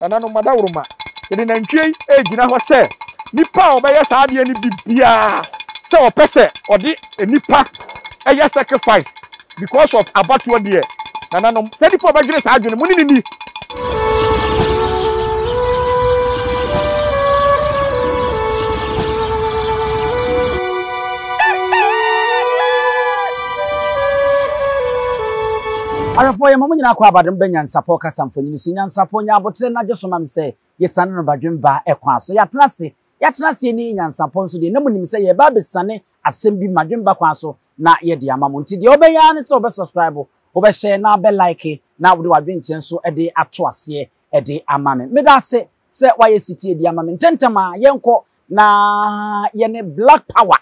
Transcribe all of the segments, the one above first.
Nananom adaworoma, yɛde nantwie yi regyina hɔ sɛ nipa a ɔbɛyɛ saa adeɛ no bi biara sɛ ɔpɛ sɛ ɔde nipa yɛ sacrifice because of abatoɔ deɛ, nananom, saa nipa a ɔbɛdwene saa adwene no, mo ne no nni. Ahwɛfoɔ yɛma mo nyinaa kɔ abadom bɛ Nyansapɔ kasa mfonini so. Nyansapɔ, nya aboterɛ na gye so ma me sɛ yɛsiane no badwemba kwan so. Yɛatena ase, yɛatena ase ani Nyansapɔ nso deɛ na monim sɛ yɛreba abɛsiane asɛm bi madwemba kwan so na yɛde ama mo. Nti deɛ wobɛyɛ ara ne sɛ wobɛ subscribe, wobɛhyɛ na wobɛ like na wode w'adwenkyerɛ nso de ato aseɛ de ama me. Meda ase sɛ woayɛ setie de ama me. Ntɛntɛm ara yɛnkɔ na yɛne Black Power,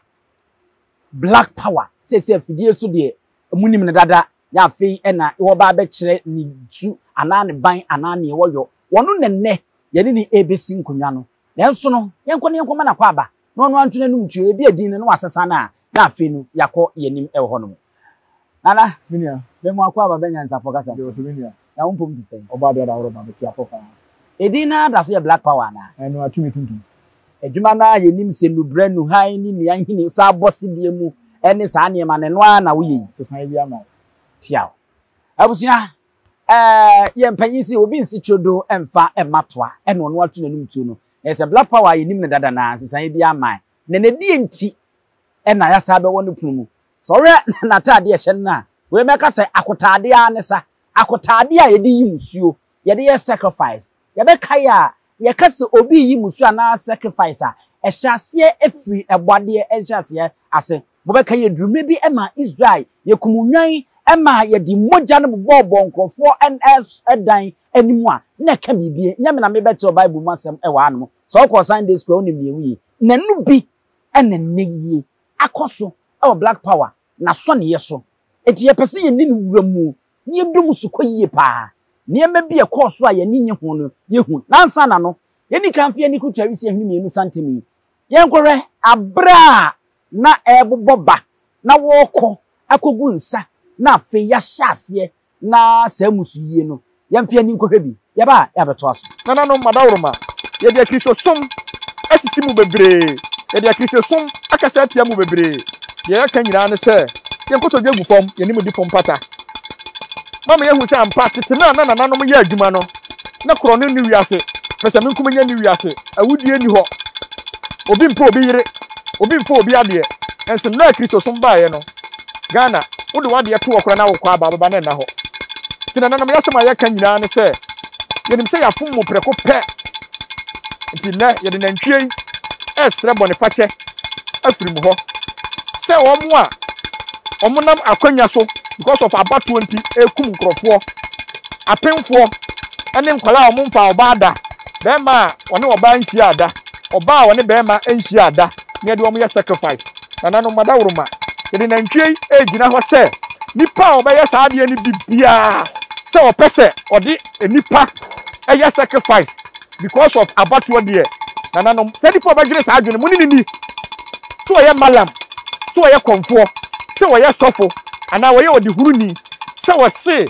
Black Power, seesei afidie so deɛ monim no dada, na afei na wɔba abɛkyerɛ ne su anaa ne ban anaa neɛ wɔyɔ. Wɔno na nnɛ yɛne no rebɛsi nkonnwa no. Nanso no, yɛnkɔ na yɛnkɔma no akwaaba na ɔno ara nto n'anom tuo. Ebia din no na wasesa no a, na afei no yɛakɔ yɛn anim wɔ hɔnom. Nana, Me nua. me mo akwaaba bɛ nyansapɔ kasa. Mede wo so me nua. Na wo mpom te sɛn? Ɔbaa deɛ ɔda hɔ ma mete apɔ paa. Edin no ara da so yɛ Black Power anaa? Ɛno atumi tuntum. Adwuma no ara yɛnim sɛ nubrɛ, nuhan ne nnua nhini saa bɔ sedeɛ mu ne saa nneɛma no, ɛno ara na woyɛ yi. Sesaeɛ biara mmaeɛ. Piaw. Abusua, ɛɛ yɛn mpanyin se obi nsi turodo mfa mma toa ɛna ɔno ato n'anum tuo no. Ɛyɛ sɛ Black Power a yɛnim no dada no ara, nsesaeɛ biara mmaeɛ. Na n'adie nti na yɛasan abɛwɔ ne pono mu. Sɛ wohwɛ n'ataadeɛ a ɛhyɛ no no a, wei mɛka sɛ akotaadeɛ ara ne sa. Akotaadeɛ a yɛde yi musuo, yɛde yɛ sacrifice. Yɛbɛkae a, yɛka sɛ obi reyi musuo anaa sacrifice a, ɛhyɛ aseɛ firi ɛbɔadeɛ nhyɛaseɛ ase. Mobɛkae yɛduru mmerɛ bi ma Israel, yɛkum nnwan ma yɛde mogya no bobɔɔbɔɔ nkurɔfoɔ dan anim a, na ɛka biribi. Nyɛ me na merebɛkyerɛw Bible mu asɛm wɔ hanom. Sɛ wokɔɔ Sunday school a, wonim deɛ woyɛ. Na ɛno bi na nnɛ yie akɔ so wɔ Black Power n'asɔneɛ so. Enti yɛpɛ sɛ yɛni no wura mu na yɛdɔ mu sukɔ yie pa ara. Nneɛma bi a ɛkɔɔ so a yɛn ani nnye ho no, yɛhu. Na ansa na no, yɛnni kan mfa yɛn ani kutu awisi ahene mmienu santam yi. Yɛnkɔhwɛ aberɛ a na ɛrebobɔ ba na wɔrekɔ akɔgu nsa na afei yɛahyɛ aseɛ na saa mmusuyie no, yɛmfa yɛn ani nkɔhwɛ bi. Yɛba a, yɛabɛtoa so. Nananom adaworoma, yɛde Akristosom asisi mo bebree, yɛde Akristosom akasa atia mo bebree. Deɛ yɛka nyinaa ne sɛ, yɛn nkotodwe gu fam, yɛne mo di fam pata. Moama yɛahu sɛ ampa, tete no a na nananom yɛ adwuma no, na korɔno nni wiase, pɛsɛmenkominya nni wiase, awudie nni hɔ, obi mpɛ obi yere, obi mfa obi adeɛ. Nanso mmerɛ a Kristosom baeɛ no, Ghana, wode w'adeɛ to hɔ koraa na wokɔ aba a, wobɛba na ɛnna hɔ. Nti nananom, y'asɛm a yɛka nyinaa ne sɛ, yɛnim sɛ yɛafom mo prɛko pɛ. Nti nnɛ, yɛde nantwie yi resrɛ bɔnefakyɛ afiri mo hɔ sɛ wɔn a wɔnam akwanya so because of abatoɔ nti rekum nkorɔfoɔ, apemfoɔ ne nkwadaa a wɔmfaa ɔbaa da, barima a ɔne ɔbaa nhyiaa da, ɔbaa a ɔne barima nhyiaa da na yɛde wɔn yɛ sacrifice. Nananom adaworoma, yɛde nantwie yi regyina hɔ sɛ nipa a ɔbɛyɛ saa adeɛ no bi biara sɛ ɔpɛ sɛ ɔde nipa yɛ sacrifice because of abatoɔ deɛ, nananom, saa nipa a ɔbɛdwene saa adwene, mo ne no nni. Sɛ ɔyɛ malam, sɛ ɔyɛ kɔmfoɔ, sɛ ɔyɛ sɔfo, anaa ɔyɛ ɔdehuruni, sɛ ɔse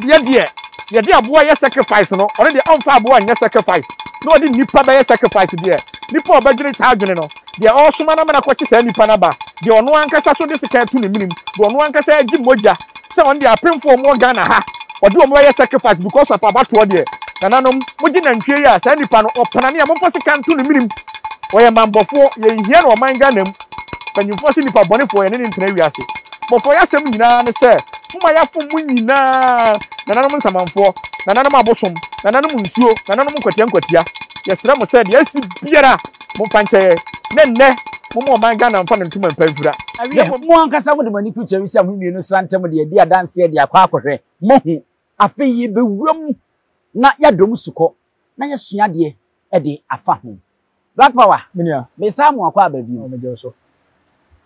yɛ deɛ yɛde aboa yɛ sacrifice no, ɔno deɛ ɔmfa aboa nyɛ sacrifice, na ɔde nipa bɛyɛ sacrifice deɛ, nipa a ɔbɛdwene saa adwene no, deɛ ɔresoma no ama no akɔkye saa nipa no aba, deɛ ɔno ankasa so de sekan ato ne menem, deɛ ɔno ankasa agye mogya sɛ ɔno deɛ apemfoɔ a wɔwɔ Ghana ha, ɔde wɔn bɛyɛ sacrifice because of abatoɔ deɛ, nananom, mogye nantwie yi a, saa nipa no, ɔpenane a, momfa sekan nto ne menem. Ɔyɛ manbɔfoɔ, yɛnhia no ɔman Ghana mu. Mpanyimfoɔ se nipa bɔnefoɔ, yɛne no ntena wiase. Bɔfoɔ, y'asɛm nyinaa ne sɛ, moma y'afom mo nyinaa, nananom nsamanfoɔ, nananom abosom, nananom nsuo, nananom nkwatia nkwatia. Yɛsrɛ mo sɛ, deɛ asi biara, Momfa nkyɛ yɛn, na nnɛ momma ɔman Ghana mfa ne ntoma mpa mfira. Na mmom mo ankasa mode mo ani kurukyerɛ wisi a mo mmienu sra ntam de adi adanseɛ de akɔ akɔhwɛ. Moahu. Afei yɛbɛwura mu na yɛadɔ mu sukɔ na yɛasua adeɛ de afa ho. Black Power, Me nua. mesan mo akɔ aba bio. Oh, megye wo so.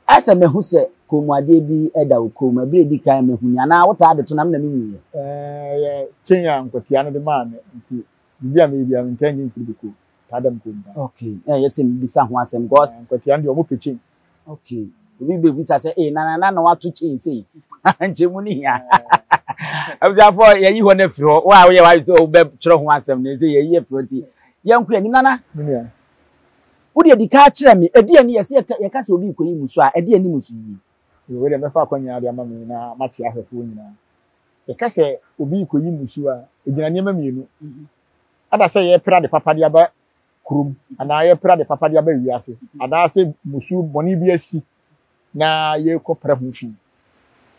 Ayɛ sɛ mahu sɛ kɔnmuadeɛ bi da wo kɔn mu. Ɛberɛ a ɛdi kan a mahu ni, anaa wotaa de to na me na menhuiɛ? Ɛyɛ chain a nkwatia no de maa me nti biribi a meyɛ biara mentaa nyi mfiri me kɔn mu. Taa da me kɔn mu paa. Okay, na ɛyɛ sɛ mebisa ho asɛm because. Nkwatia no deɛ wɔn pɛ chain. Okay, obi bɛbisa sɛ ee na nana na wato chain sei, nkyɛmu no hia. Abusuafoɔ yɛyi hɔ no afiri hɔ. Wo a woyɛ w'adwene sɛ wobɛtwerɛ ho asɛm no sɛ yɛyi afiri hɔ nti yɛnkɔ anim. Nana, wo deɛ di kan kyerɛ me, ɛdeɛn ne yɛsɛ yɛka sɛ obi rekɔyi mmusuo a, ɛdeɛn ne mmusu yie? Wei deɛ mɛfa akwannya de ama me na mate ahwɛfoɔ nyinaa. Yɛka sɛ obi rekɔyi mmusuo a, ɛgyina nneɛma mmienu. Ada sɛ yɛrepere ade papa de aba kurom anaa yɛrepere ade papa de aba wiase anaasɛ mmusuo bɔne bi asi na yɛrekɔpra ho fi.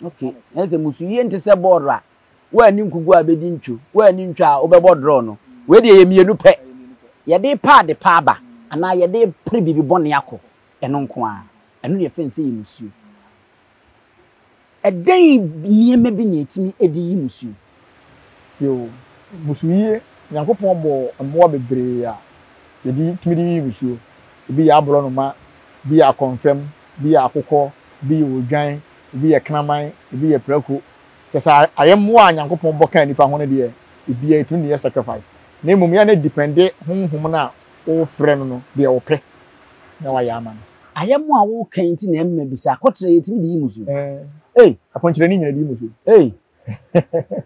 Okay, na sɛ musu yie nte sɛ bɔɔl a woanni nkugu a bɛdi ntwo, woanni ntwo a wobɛbɔ draw no. Wei deɛ yɛ mmienu pɛ. Yɛde pa ade pa aba anaa yɛde pere biribi bɔne akɔ, ɛno nko ara. Ɛno na yɛfrɛ no sɛ yɛ musuo. Ɛdɛn nneɛma bi na yɛtumi de yi musuo? Yoo, mmusuyie, Nyankopɔn bɔɔ mmoa bebree a yɛde tumi de yiyi mmusuo. Ebi yɛ aborɔnoma, ebi yɛ akɔmfɛm, ebi yɛ akokɔ, ebi yɛ odwan, ebi yɛ kraman, ebi yɛ prako. Kyerɛ sɛ ayɛmmoa a Nyankopɔn bɔ kaa nnipa ho no deɛ, ebiara yɛtumi de yɛ sacrifice. Na mmom yɛ a na depende honhom no a worefrɛ no no, deɛ ɔpɛ na wayɛ ama no. Ayɛmmoa a woreka yi nti na ɛmma bi sɛ akɔtrɛ yɛtumi de yi mmusuo. Ɛɛ. Ei! Akɔnkyerɛni nyina de yi mmusuo. Ei!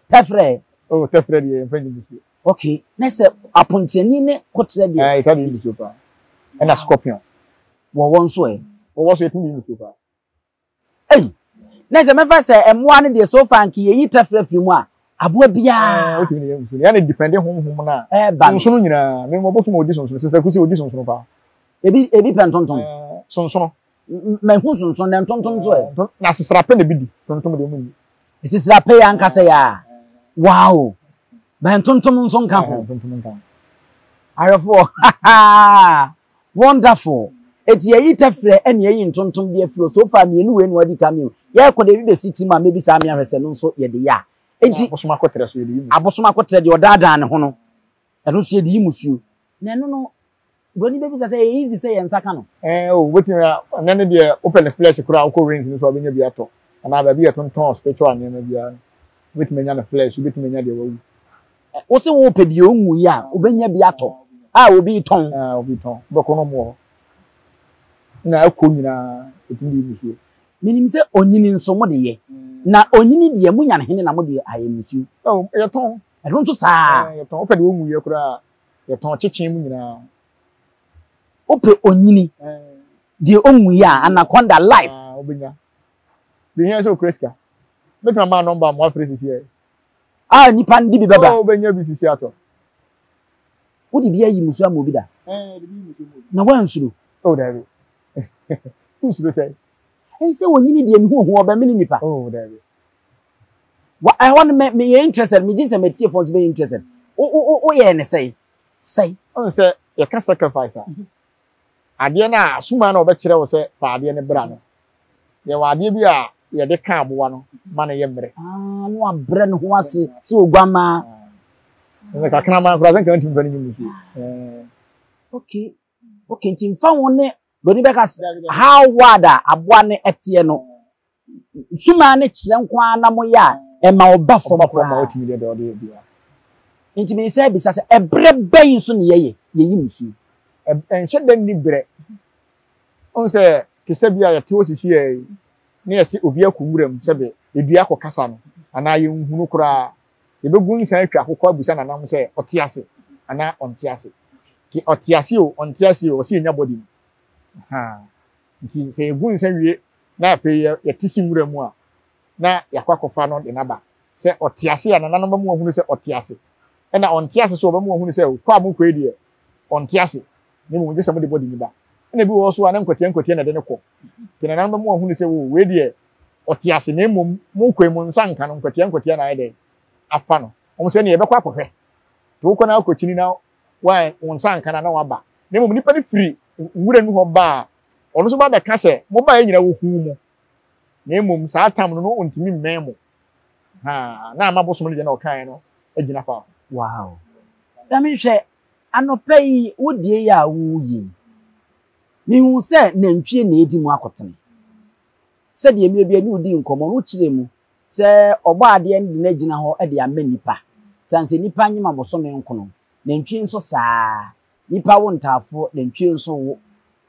Tɛfrɛ. Oh, tɛfrɛ deɛ yɛmfa nyi musuo. Okay, na sɛ aponkyerɛni ne kotrɛ deɛ. Ɛɛ, yɛtaa de yi musuo paa. Ɛna scorpion. Wɔwɔ nso ɛ? Wɔwɔ nso yɛtumi de yi musuo paa. Ei! Na sɛ mɛfa sɛ mmoa no deɛ so far nka yɛyi tɛfrɛ firi mu a, aboa biara. Ɛɛ, wotumi de yɛ musuo. Yɛn na depende honhom no a. Ɛɛba no. Sonsono nyinaa, me ɔbosom a ɔdi sonsono, Sister Kusi ɔdi sonsono paa. Ebi, ebi pɛ ntontom. Ɛɛ, sonsono. Mahu sonsono, na ntontom nso ɛ? Na asesra pɛ na ebi di, ntontom deɛ wɔn nni. Esisira pɛ yi ankasa yi a. Wow! But ntontom nso nka ho. Ntontom nka ho. Ahwɛfoɔ, wonderful. Eti yɛyi tɛfrɛ ɛna yɛyi ntontom de afiri hɔ. So far mmienu wei na wɔadi kan mmienu. Yɛrekɔ deɛ ebi bɛsi ti mu a mɛbisa ame ahwɛ sɛ ɛno nso yɛde yɛ a. Enti Abosom akɔtrɛ so yɛde yi musuo. Abosom akɔtrɛ deɛ ɔdaadaa ne ho no, ɛno nso yɛde yi musuo. Na ɛno no, Buroni bɛbisa sɛ ɛyɛ easy sɛ yɛn nsa ka no. Ɛɛ o, wobɛtumi a, ɛnɛ no deɛ wopɛ no flesh koraa a, wokɔ Rains no so a wobɛnya bi atɔ. Anaa baabi a yɛtontɔn spiritual nneɛma biara no, wobɛtumi anya no flesh, wobɛtumi anya deɛ wawu. Wo se wopɛ deɛ ɔnwuiɛ a, wobɛnya bi atɔ a obi retɔn. Ɛɛ obi retɔn, wobɛkɔ no wɔn wɔ hɔ. Na ɛkɔ nyinaa, ɛtumi de yi musuo. Menim sɛ onyini nso mode yɛ. Na onyini deɛ monya no hene na mode ayɛ musuo? Oh, yɛtɔn. Ɛno nso saa. Ɛɛ yɛtɔn, wopɛ deɛ ɔnwuiɛ koraa a, Yɛtɔn kyekyee mu nyinaa. Wopɛ onyini deɛ ɔnwuiɛ a anaconda life. Ah, wobɛnya. Deɛ hia sɛ okura sika. Mɛtumi ama nɔmba ma wafrɛ sisi ɛ. Ah, nipa no de bi bɛba. Oh, wobɛnya bi sisi atɔ. Wode bi ayi musuo ama obi da? Eh, de bi yi musuo ma obi. Na woansuro? Oh, daabi. Wonsuro sɛ? Ɛyi sɛ onyini deɛ ne ho hu ɔbɛmene nipa. Oh, daabi. Wa ɛhɔ no me meyɛ interested megye sɛ matiefoɔ nso bɛyɛ interested wo wo wo woyɛɛ ne sɛe sɛe. Ɔn sɛ yɛka sacrifice a, adeɛ no a suma no a ɔbɛkyerɛ wo sɛ fa adeɛ no bra no, yɛwɔ adeɛ bi a yɛde ka aboa no ma no yɛ mmerɛ. Ah, na wabrɛ ne ho ase sɛ oguammaa. Ɛsɛ kakraman koraa sɛ nka ntumi fa no nyi musuo. Eh. Okay, okay, nti nfa ho ne broni bɛka how wide a aboa no ɛteɛ no. Sumaa no kyerɛ nko ara na moyɛ a, ɛma ɔba fam koraa. Nti mesan bisa sɛ, ɛberɛ bɛn nso na yɛyɛ yɛyi musuo? Ɛnhyɛ da nni berɛ. Wohu sɛ te sɛ bi a yɛte hɔ sisi a yi, na yɛse obi akɔ nwura mu sɛbe dua akɔkasa no, anaa yɛnhunu koraa. Yɛbɛgu nsa atwa akokɔ abisa nananom sɛ ɔte ase anaa ɔnte ase. Nti ɔte ase o, ɔnte ase o, ɔse yɛnya body no. Ahaa. Nti sɛ yɛgu nsa wie na afei yɛte si nwura mu a, na yɛakɔ akɔfa no de no aba. Sɛ ɔte ase a, nananom bɛma wɔahunu sɛ ɔte ase. Ɛna ɔnte ase nso a, wɔbɛma wɔahunu sɛ kɔ a mokɔ yi deɛ, ɔnte ase, na mmom gye sɛ mode bɔde no ba. Ɛna ebi wɔ hɔ nso a, na nkwatia nkwatia na ɛde no kɔ. Nti nananom bɛma wɔahunu sɛ o, wei deɛ, ɔte ase, na mmom mokɔ yi, mo nsa nka no, nkwatia nkwatia na ayɛ dɛn? Afa no. Wɔn sɛ ɛnneɛ yɛbɛkɔ akɔhwɛ. Nti wokɔ na wokɔkyini na wa, wo nsa anka no a, na waba. Na mmom nipa no firi nwura no hɔ ba a, ɔno nso ba bɛka sɛ, mobaeɛ nyinaa wɔhuu mo, na mmom saa tam no, na ɔntumi mmɛn mo. Ha, na ama bosom no deɛ na ɔkaeɛ no agyina faako. Wow. Na menhwɛ, anɔpa yi, wo deɛ yi a woyɛ yi, mehu sɛ nantwie na ɛredi mu akotene. Sɛdeɛ mmerɛ bi ɛne wo dii nkɔmmɔ no, wokyerɛɛ mu sɛ Ɔbɔadeɛ no de no agyina hɔ de ama nnipa. Sane sɛ nnipa nyem abosome nkono, nantwie nso saa ara. Nnipa wo ntaafo, nantwie nso wo.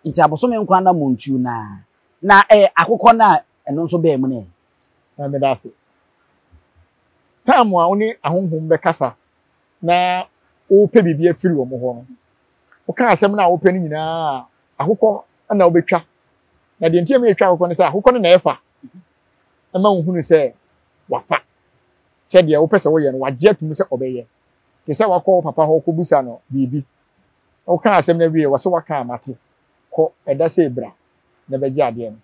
Nti abosome nkono anammɔntuo no ara. Na ɛyɛ akokɔ no a ɛno nso baa mu no ɛ? Meda ase. Time a wo ne ahonhom bɛkasa na wopɛ biribi afiri wɔn hɔ no, woka asɛm no a wopɛ no nyinaa a, akokɔ na wobɛtwa. Na deɛ nti a yɛtwa akokɔ no sɛ akokɔ no na ɛfa ɛma wohunu sɛ wafa sɛ deɛ wopɛ sɛ woyɛ no wagye atum sɛ ɔbɛyɛ. Te sɛ wakɔ wo papa hɔ kɔbusa no biribi. Woka asɛm no awie, wɔsɛ waka a mate. Kɔ ɛda sɛ bra na bɛgye adeɛ no.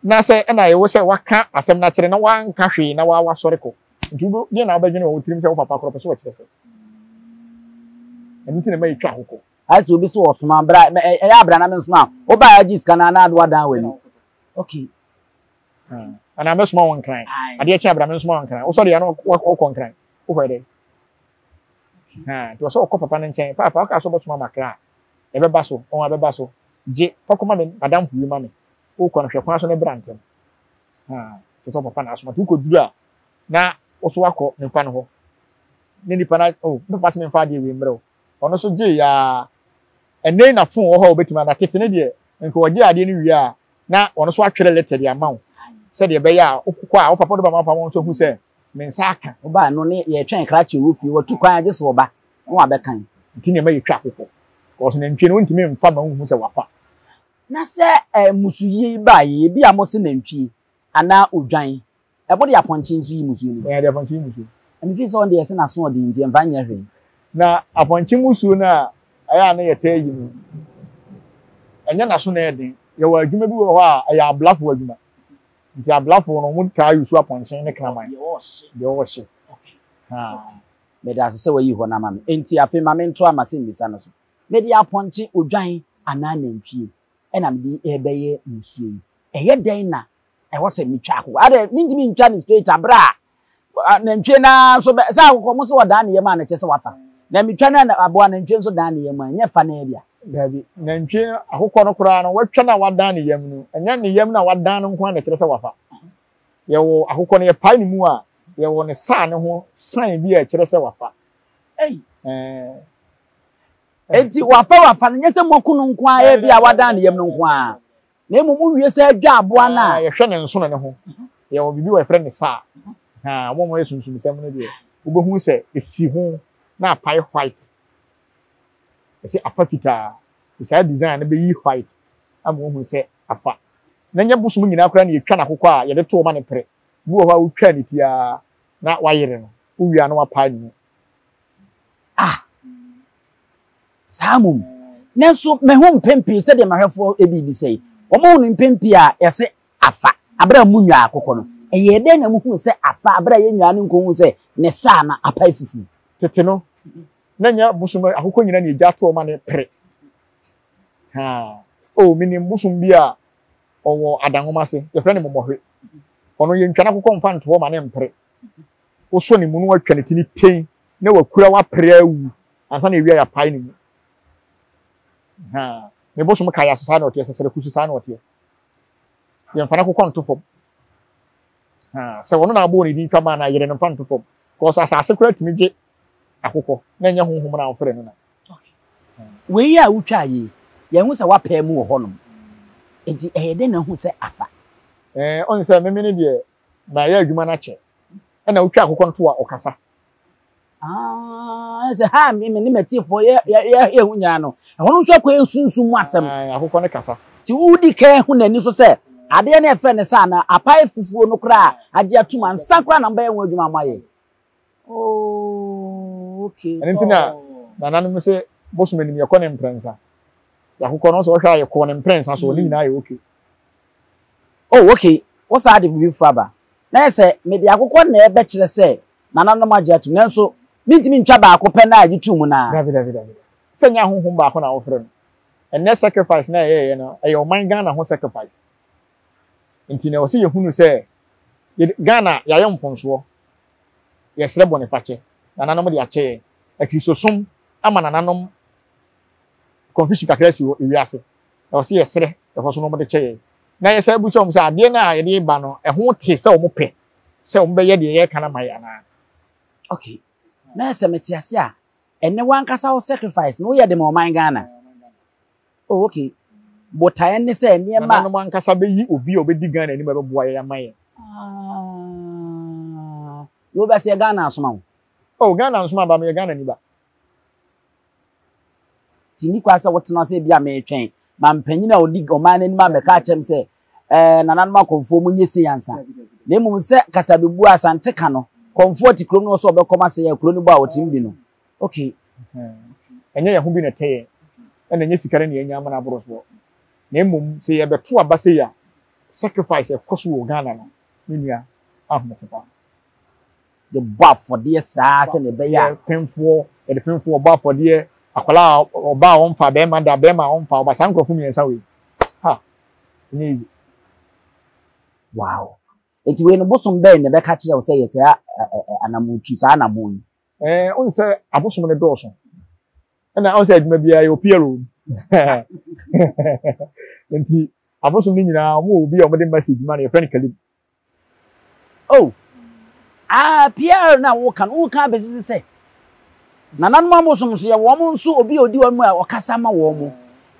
Na sɛ ɛna ɛwɔ sɛ waka asɛm no akyerɛ na wanka hwee na wa wasɔre kɔ. Nti wo deɛ na wobɛdwene wɔ wo tirim sɛ wo papa korɔ pɛ sɛ ɔkyerɛ sɛ. Ɛno nti na ɛma yɛtwa akokɔ. Ayɛ sɛ obi sɛ ɔsoma bra ɛyɛ abra na mensoma wo baeɛ agye sika no anaa de wadan w'ani. Okay. Anaa mɛsoma wo nkran. Adeɛ kye abra mensoma wo nkran. Wosɔre ya na wokɔ nkran. Wokɔyɛ dɛn? Nti wɔ sɛ ɔkɔ papa no nkyɛn. Papa wokaa sɛ wobɛsoma makra a ɛbɛba so. Ɔn abɛba so. Gye fa kɔma me madamfo yi ma me. Wokɔ no hwɛ kwan so na bra ntɛm. Te sɛ papa na asoma. Nti wokɔduru a na wo so wakɔ nipa no hɔ. Ne nipa no oh me papa sɛ memfa adeɛ wei mmerɛ wo. Ɔno nso gyee yaa. Ɛnnɛ yi na phone wɔ hɔ a wobɛtumi ana tete no deɛ nka ɔgye adeɛ no wie a na ɔno nso atwerɛ letter de ama wo sɛdeɛ ɛbɛyɛ a wokɔ a wo papa de bɛma wo papa wɔn nso ahu sɛ me nsa aka. Wobaa no ne yɛtwɛn krakye wɔ fie watu kwan agye sɛ ɔba na wabɛkan. Nti na ɛma yɛtwa akokɔ because nantwie no wontumi mfa ma wonhu sɛ wafa. Na sɛ mmusuyie yi baeɛ yi ebia mose nantwie anaa odwan Ɛbo de apɔnkye nso yi musuo no. Ɛɛ, de apɔnkye yi musuo. Na mefii sɛ ɔno deɛ yɛse n'aso ɔden nti ɛmfa nyɛ hwee. Na apɔnkye musuo no a ɛyɛ a na yɛtaa yi no, ɛnyɛ n'aso na ɛyɛ den. Yɛwɔ adwuma bi wɔ hɔ a ɛyɛ ablafo adwuma. Nti ablafo no wɔtaa use apɔnkye ne kraman. Deɛ ɔɔhye. Deɛ ɔɔhye. Okay. Haa. Okay. Meda ase sɛ wayi hɔ no ama me. Enti afei ma mentoa m'asɛmmisa no so. Mede apɔnkye, odwan anaa nantwie na mede rebɛyɛ musuo yi. Ɛyɛ dɛn na ɛwɔ sɛ metwa akokɔ adɛ mentumi ntwa ne straight abere a nantwie naa nso bɛ sɛ akokɔ mo so ɔdan ne yam a na kyerɛ sɛ wafa na metwa no aboa nantwie nso dan ne yam a nyɛ fa na ebia. Dabi, nantwie no akokɔ no koraa no watwa no a wadan ne yam no ɛnyɛ ne yam no a wadan no nko ara na ɛkyerɛ sɛ wafa. Yɛwɔ akokɔ no yɛpae ne mu a yɛwɔ ne saa ne ho sign bi a ɛkyerɛ sɛ wafa. Ei. Ɛɛ. Enti wafa wafa no nyɛ sɛ moako no nko ara ebi a wadan ne yam no nko ara. Na mmom wowie sɛ dwa aboa no a. Yɛhwɛ ne nsono no ho. Yɛwɔ biribi wɔ yɛfrɛ no saa. Wɔn a wɔyɛ sunsumsɛm no deɛ, wobɛhu sɛ ɛsi ho na apae white. Ɛsɛ afa fitaa. Saa design no bɛyi white ama woahu sɛ afa. Na nyɛ bosom nyinaa koraa na yɛtwa no akokɔ a yɛde to ma no pere. Bi wɔ hɔ a wotwa ne ti ara na wayere no. Wowie a na wapae ne mu. Ah! Saa mmom. Nanso mahu mpɛn pii sɛdeɛ m'ahwɛfoɔ rebisa yi, wɔhunu mpɛn pii a yɛse afa, berɛ a monwaa akokɔ no. Ɛyɛɛ dɛn na mohuu sɛ afa berɛ a yɛnnwaa no nkɔhuu sɛ ne saa no apae fufuo? Tete no, na ɛnyɛ bosom akokɔ nyinaa na yɛgya toɔ ma no pere. Haa. Oh, menim bosom bi a ɔwɔ adanwoma ase, yɛfrɛ no mmɔhwe. Ɔno yɛntwa n'akokɔ mfa ntoɔ ma no mpere. Wosɔ ne mu na watwa ne ti no ten na wakura wapere awu ansa na ewia yɛapae ne mu. Ha, ne bosom ka yɛ so saa na ɔteɛ, sɛsɛrɛku so saa na ɔteɛ. Yɛmfa no akokɔ nto fam. Ha, sɛ ɔno na abɔ ne din twa maa na yere no mfa nto fam. Kɔs asase koraa tumi gye akokɔ na ɛnyɛ honhom na wofrɛ no na. Wei a wotwaa yi, yɛahu sɛ woapaa mu wɔ hɔnom. Enti ɛyɛ dɛn na ahu sɛ afa? Ɛɛ, ɔn sɛ meme ne deɛ mayɛ adwuma no akyɛ. Ɛna wotwa akokɔ no to a ɔkasa. Ah, sɛ ha me ne m'atiefoɔ yɛ yɛ yɛ yɛ ho nyinaa no, ɛhɔ no nso akɔyɛ sunsum mu asɛm. Ah, akokɔ no kasa. Nti wodi kan hu n'ani so sɛ adeɛ no a ɛfrɛ no sɛ anaa apae fufuo no koraa agye atum ansa koraa na mobɛyɛ ho adwuma a moayɛ. Oh, okay. Ɛno nti na nananom sɛ bosom anim yɛkɔ ne mprɛnsa. Yɛakokɔ no sɛ ɔhwɛ a yɛkɔɔ ne mprɛnsa so ne nyinaa yɛ okay. Oh, okay. Wo saa de biribi foforɔ aba. Na yɛ sɛ mede akokɔ na ɛbɛkyerɛ sɛ nananom agye atum nanso mintumi ntwa baako pɛ no a egye too mu no ara. Dabi, dabi, dabi. Sɛ nyɛ ahonhom baako na wofrɛ no. Ɛnnɛ sacrifice no a yɛyɛeɛ no, ɛyɛ ɔman Ghana ho sacrifice. Nti na ɛwɔ sɛ yɛhunu sɛ yɛde, Ghana yɛayɛ mfomsoɔ. Yɛsrɛ bɔnefakyɛ. Nananom de akyɛ yɛn. Akristosom ama nananom confusion kakra asi wɔ ewiase. Ɛwɔ sɛ yɛsrɛ ɛhɔ so na wɔde kyɛ yɛn. Na yɛsan bisa wɔn sɛ adeɛ no a yɛde reba no, ɛho te sɛ wɔpɛ sɛ wɔbɛyɛ deɛ yɛreka no ama yɛn anaa. Okay, na sɛ mete ase a, ɛnɛ w'ankasa wo sacrifice no woyɛ de ma ɔman Ghana? Oh okay, botaeɛ ne sɛ nneɛma. Nananom ankasa bɛyi obi a ɔbɛdi Ghana anim a ɛbɛboa yɛn ama yɛn. Ah. Na obi aseɛ Ghana asoma wo. Oh, Ghana nsoma ba, meyɛ Ghana ni ba. Nti nni kwan sɛ wotena sɛ ebi a meretwɛn ma mpanyin a ɔdi ɔman no anim abɛka akyerɛ me sɛ ɛɛ nananom akɔmfoɔ mo nyɛ sei ansa. Na mmom sɛ kasabebuo a Asante ka no, kɔmfoɔ te kurom na ɔsɛ ɔbɛkɔm asɛe a kuro no bɔ a ɔtem bi no. Okay. Ɛnyɛ yɛn ho bi na ɛtɛ yɛn, ɛna ɛnyɛ sika no na yɛanya ama no aboro soɔ. Na mmom sɛ yɛbɛto aba sei a, sacrifice ɛkɔ so wɔ Ghana no, me nua, ahomete paa. Yɛbɔ afɔdeɛ saa sɛdeɛ ɛbɛyɛ a. Pemfoɔ, yɛde pemfoɔ bɔ afɔdeɛ, akwadaa a ɔbaa a ɔmfa bɛrima da, bɛrima a ɔmfa ɔba, saa nkurɔfoɔ mmiɛnsa wei, ha, ɛnyɛ easy. Wow. Enti wei no bosom bɛn na ɛbɛka kyerɛ wo sɛ yɛ saa anammɔntu, saa anammɔn yi? Ɛɛ, wohu sɛ abosom no dɔɔso. Ɛna wohu sɛ adwuma biara yɛwɔ PR wɔ mu. Nti abosom no nyinaa wɔn wɔ obi a wɔde message ma no, yɛfrɛ no Kalim. Oh, ah, PR na woka no, woka abɛsi so sɛ nananom abosom nso yɛ wɔn nso obi a odi wɔn mu a ɔkasa ma wɔn mu.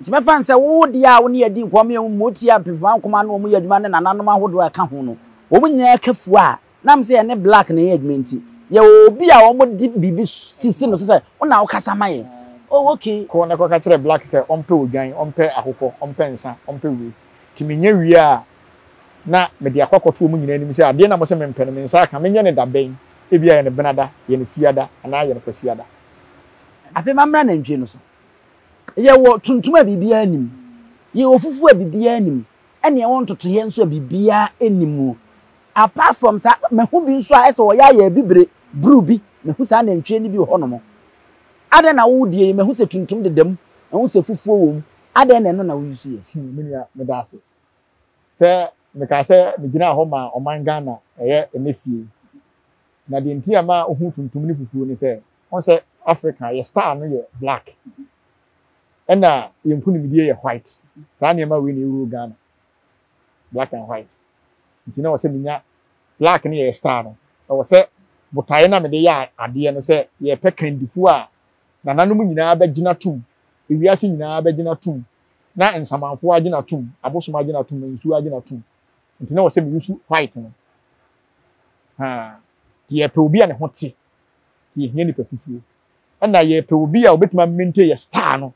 Nti mɛfa no sɛ wo deɛ a wo ne yɛdi nkɔmmɔ yɛ mmotia mpempema nkoma ne wɔn yɛ adwuma ne nananom ahodoɔ a ɛka ho no, wɔn nyinaa ka fua a, nam sɛ yɛne black na ɛyɛ adwuma nti, yɛwɔ obi a wɔde biribi sisi no so sɛ wo na wokasa ma yɛn. Oh, okay. Kɔ na kɔka kyerɛ black sɛ ɔmpɛ odwan, ɔmpɛ akokɔ, ɔmpɛ nsa, ɔmpɛ wei. Nti menya wie a, na mede akɔ akɔto wɔn nyinaa anim sɛ, Adeɛ no a mose mempɛ no, me nsa aka. Menyɛ no da bɛn? Ebia yɛ no Benada, yɛ no Fiada, anaa yɛ no Kwasiada. Afei mammra nantwie no so. Yɛwɔ tuntum a biribiara nni mu, yɛwɔ fufuo a biribiara nni mu, ɛna yɛwɔ ntotoeɛ nso a biribiara nni mu. Apart from saa, mahu bi nso a ɛsɛ wɔyɛ ayɛ abibire, bruu bi, mahu saa nantwie no bi wɔ hɔnom. Adɛn na wo deɛ yi, mahu sɛ tuntum deda mu, mahu sɛ fufuo wɔ mu, adɛn na ɛno na wo use yɛ? Me nua, meda ase. Sɛ mekaa sɛ megyinaa hɔ maa ɔman Ghana ɛyɛ ɛnɛ fie yi. Na deɛ nti a ɛma wohu tuntum ne fufuo ne sɛ, wohu sɛ Africa yɛ star no yɛ black ɛna yɛn nkunimdie yɛ white. Saa nneɛma wei na ɛwuro Ghana, black and white. Nti na ɛwɔ sɛ menya black no yɛ yɛ star no. Ɛwɔ sɛ botaeɛ no a mede yɛ adeɛ no sɛ yɛpɛ kandifoɔ a nananom nyinaa bɛgyina tom, ewiase nyinaa bɛgyina tom na nsamanfoɔ agye no atom, abosom agye no atom, nsuo agye no atom. Nti na wɔ sɛ me use white no. Haa. Nti yɛpɛ obi a ne ho te. Nti yɛhia nipa fufuo. Ɛna yɛpɛ obi a obetumi maintain yɛ star no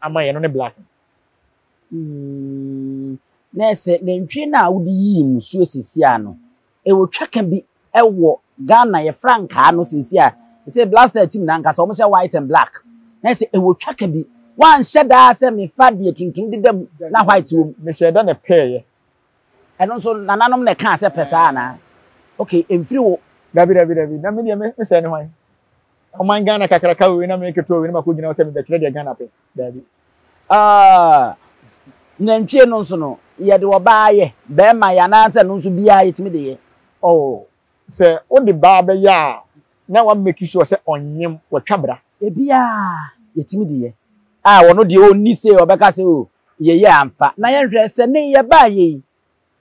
ama yɛn no ne black no. Mm, na ɛsɛ nantwie no a wode yii musuo seesei a no, ɛwɔ twaka bi wɔ Ghana yɛ frankaa no seesei a sɛ Black team na ankasa wɔn hyɛ white and black na sɛ ɛwɔ twaka bi wanhyɛ daa sɛ mefa deɛ tuntum deda mu na white wɔ mu. Mehyɛ da na pɛɛyɛ. Ɛno nso nananom na ɛkaa sɛ pɛ saa anaa? Okay, ɛmfiri wo. Dabi dabi dabi, na me deɛ me sɛɛ ne hwan? Ɔman Ghana kakraka wei na me ketewa wei na makɔ gyina hɔ sɛ mebɛkyerɛ deɛ Ghana pɛ. Dabi. Ah, nantwie no nso no, yɛde ɔbaa yɛ, bɛrima yɛ anaasɛ ɛno nso biara yɛtumi de yɛ? Oh, sɛ wode baa bɛyɛ a, na wa make sure sɛ ɔnyem, watwa bra. Ebiara yɛtumi de yɛ. Ah, ɔno deɛ ɔnni sei, ɔbɛka sɛ oh, yɛyɛ amfa. Na yɛnhwɛ, sɛ ne yɛbaa yɛ yi,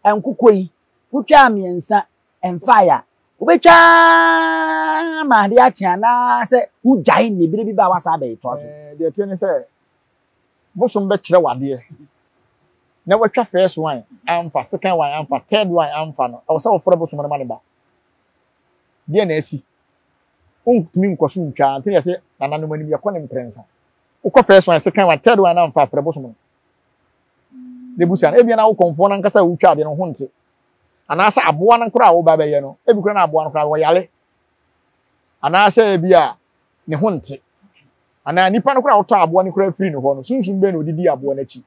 nkokɔ yi, wotwaa mmiɛnsa, ɛmfaeɛ a, wobɛtwa ara ma adeɛ akye anaasɛ wogyae ne berɛ bi ba a woasan abɛtoa so? Eh, deɛ ɛteɛ ne sɛ, bosom bɛkyerɛ wo adeɛ na watwa first one amfa, second one amfa, third one amfa no, ɛwɔ sɛ wofrɛ bosom no ma ne ba. Deɛ na asi. Wontumi nkɔ so ntwa, nti na yɛsɛ nananom anim yɛkɔ ne mprɛnsa. Wokɔ first one, second one, third one amfa, frɛ bosom no. Na ebusa no, ebia na wo kɔmfoɔ no ankasa a wotwa adeɛ no ho nte. Anaasɛ aboa no koraa a woba bɛyɛ no, ebi koraa na aboa no koraa wɔyare. Anaasɛ ebi a ne ho nte. Anaa nipa no koraa a wotɔ aboa no koraa firi ne hɔ no, sunsum bɛn na ɔde di aboa no akyi?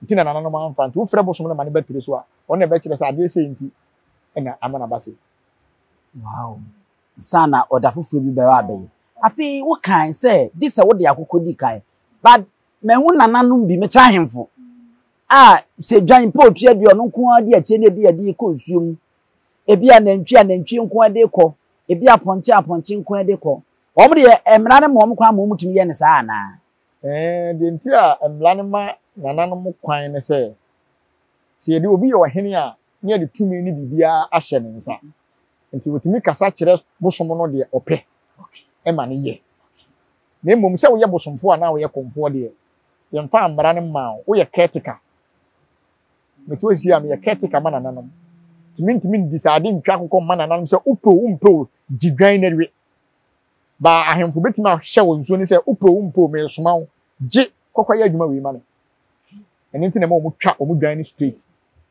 Nti na nananom amfa. Nti wofrɛ bosom no ma no ba tiri so a, ɔno na ɛbɛkyerɛ sɛ adeɛ sei nti na ama no aba sei. Wow. Nsa na ɔda foforɔ bi bɛba abɛyɛ. Afei wokae sɛ gye sɛ wode akokɔ di kan. But mahu nananom bi, mekyerɛ ahemfo, a sɛ dwan mpo otua bi ɔno nko ara di akyire na ebi yɛde kɔ nsuo mu. Ebi a nantwi a nantwie nko ara de kɔ. Ebi apɔnkye a apɔnkye nko ara de kɔ. Wɔn deɛ mmara no ma wɔn kwan ma wɔtumi yɛ no saa anaa? Ɛɛ, deɛ nti a mmara no ma nananom kwan ne sɛ, sɛ yɛde obi yɛ ɔhene a, na yɛde tumi ne biribiara ahyɛ ne nsa. Nti wɔtumi kasa kyerɛ bosom no deɛ ɔpɛ ma no yɛ. Na mmom sɛ woyɛ bosomfoɔ anaa woyɛ kɔmfoɔ deɛ, yɛmfa mmara no mmaa wo. Woyɛ caretaker. Mete hɔ sisi a, meyɛ caretaker ma nananom. Nti Nti mentumi ndi saa ade ntwa akokɔ mma nananom sɛ wopɛ o wompɛ o gye dwan na we. Ba ahemfo bɛtumi ahyɛ wo nsuo no sɛ wopɛ o wompɛ o meresoma wo gye kɔkɔ yɛ adwuma wei ma me. Ɛno nti na ɛma wɔn twa wɔn dwan no straight.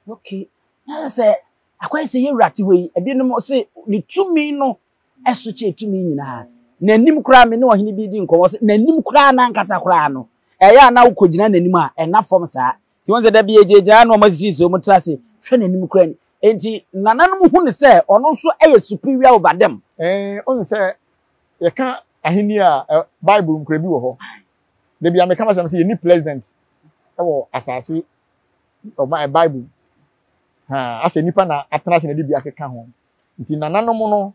Okay. Na sɛ akɔyɛ sɛ yɛwura te hɔ yi, ebinom se ne tumi no ɛso kyɛn tumi nyinaa. N'anim koraa me ne ɔhene bi di nkɔmmɔ sɛ n'anim koraa n'ankasa koraa no ɛyɛ a na wokɔgyina n'anim a ɛna fam saa. Nti wɔn sɛ da bi egyinagyina na wɔn asisisisi wɔn tiri ase hwɛ n'anim koraa ni. Nti nananom hu no sɛ ɔno nso yɛ superior over them. Ɛɛ ɔn sɛ yɛka ahenni a Bible nkura bi wɔ hɔ. Da bi a meka masɛm sɛ yɛni president wɔ asase ɔma Bible. Ha asɛ nipa na atena ase na de bi akeka ho. Nti nananom no,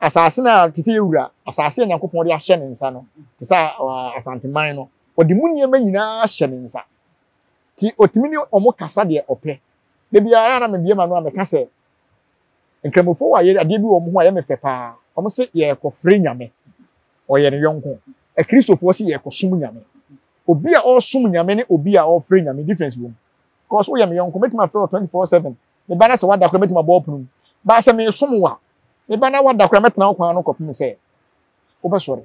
asase no a te sɛ yɛwura, asase a Nyankopɔn de ahyɛ ne nsa no, te sɛ Asanteman no, ɔde mu nneɛma nyinaa hyɛ ne nsa. Nti ɔtumi ne wɔn kasa deɛ ɔpɛ. Da biara na mebie m'ano a meka sɛ, Nkramofoɔ wɔ adeɛ bi wɔ wɔn ho a ɛyɛ me fɛ paa. Wɔn se yɛrekɔfrɛ Nyame, ɔyɛ ne yɔnko. Akristofoɔ se yɛrekɔsom Nyame. Obi a ɔresom Nyame ne obi a ɔrefrɛ Nyame, difference wɔ mu. Because woyɛ me yɔnko, mɛtumi afrɛ wo 24/7. Me ba na sɛ wada koraa mɛtumi abɔ wo pono mu. Baa sɛ meresom wo a, me ba na wada koraa mɛtena wo kwan ano kɔpem sɛ wobɛsɔre.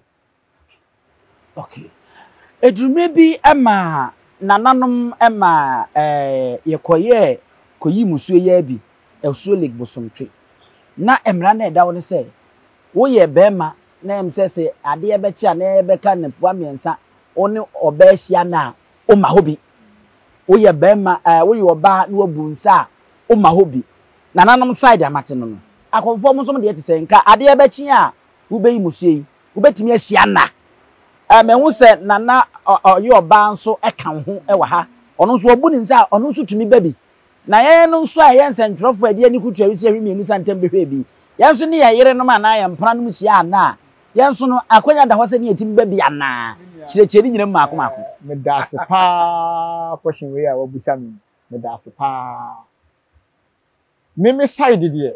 Okay. Ɛduru mmerɛ bi ma nananom ma eh, yɛkɔyɛɛ kɔyii musuo yi ara bi, Asuo Lake Bosomtwe. Na mmara no a ɛda hɔ ne sɛ, woyɛ barima na ɛm sɛ sɛ adeɛ bɛkye a na ɛbɛka nnafua mmiɛnsa wo ne ɔbaa hyia no a, woma hɔ bi. Woyɛ barima ɛɛ woyɛ ɔbaa na wabu nsa a, woma hɔ bi. Nananom side a mate no no, akɔmfoɔ mo nso mo deɛ te sɛ nka adeɛ bɛkye a wobɛyi musuo yi, wobɛtumi ahyia nna. Ɛɛ mahu sɛ nana ɔyɛ ɔbaa nso ka wo ho wɔ ha. Ɔno nso wabu ne nsa a, ɔno nso tumi ba bi. Na yɛn no nso a yɛyɛ nsɛntwerɛfoɔ a yɛde yɛn ani kutu awisi ahwi mmienu sa ntam bɛhwɛ bi. Yɛn nso ne yɛn yerenom anaa yɛn mpenanom hyia anna a, Yɛn nso no, akwanya da hɔ sɛ ne yɛtumi ba bi anaa? Kyerɛkyerɛ ne nyina mu mmaako mmaako. Medase paa question wei a wabusa me yi medase paa. Me me side deɛ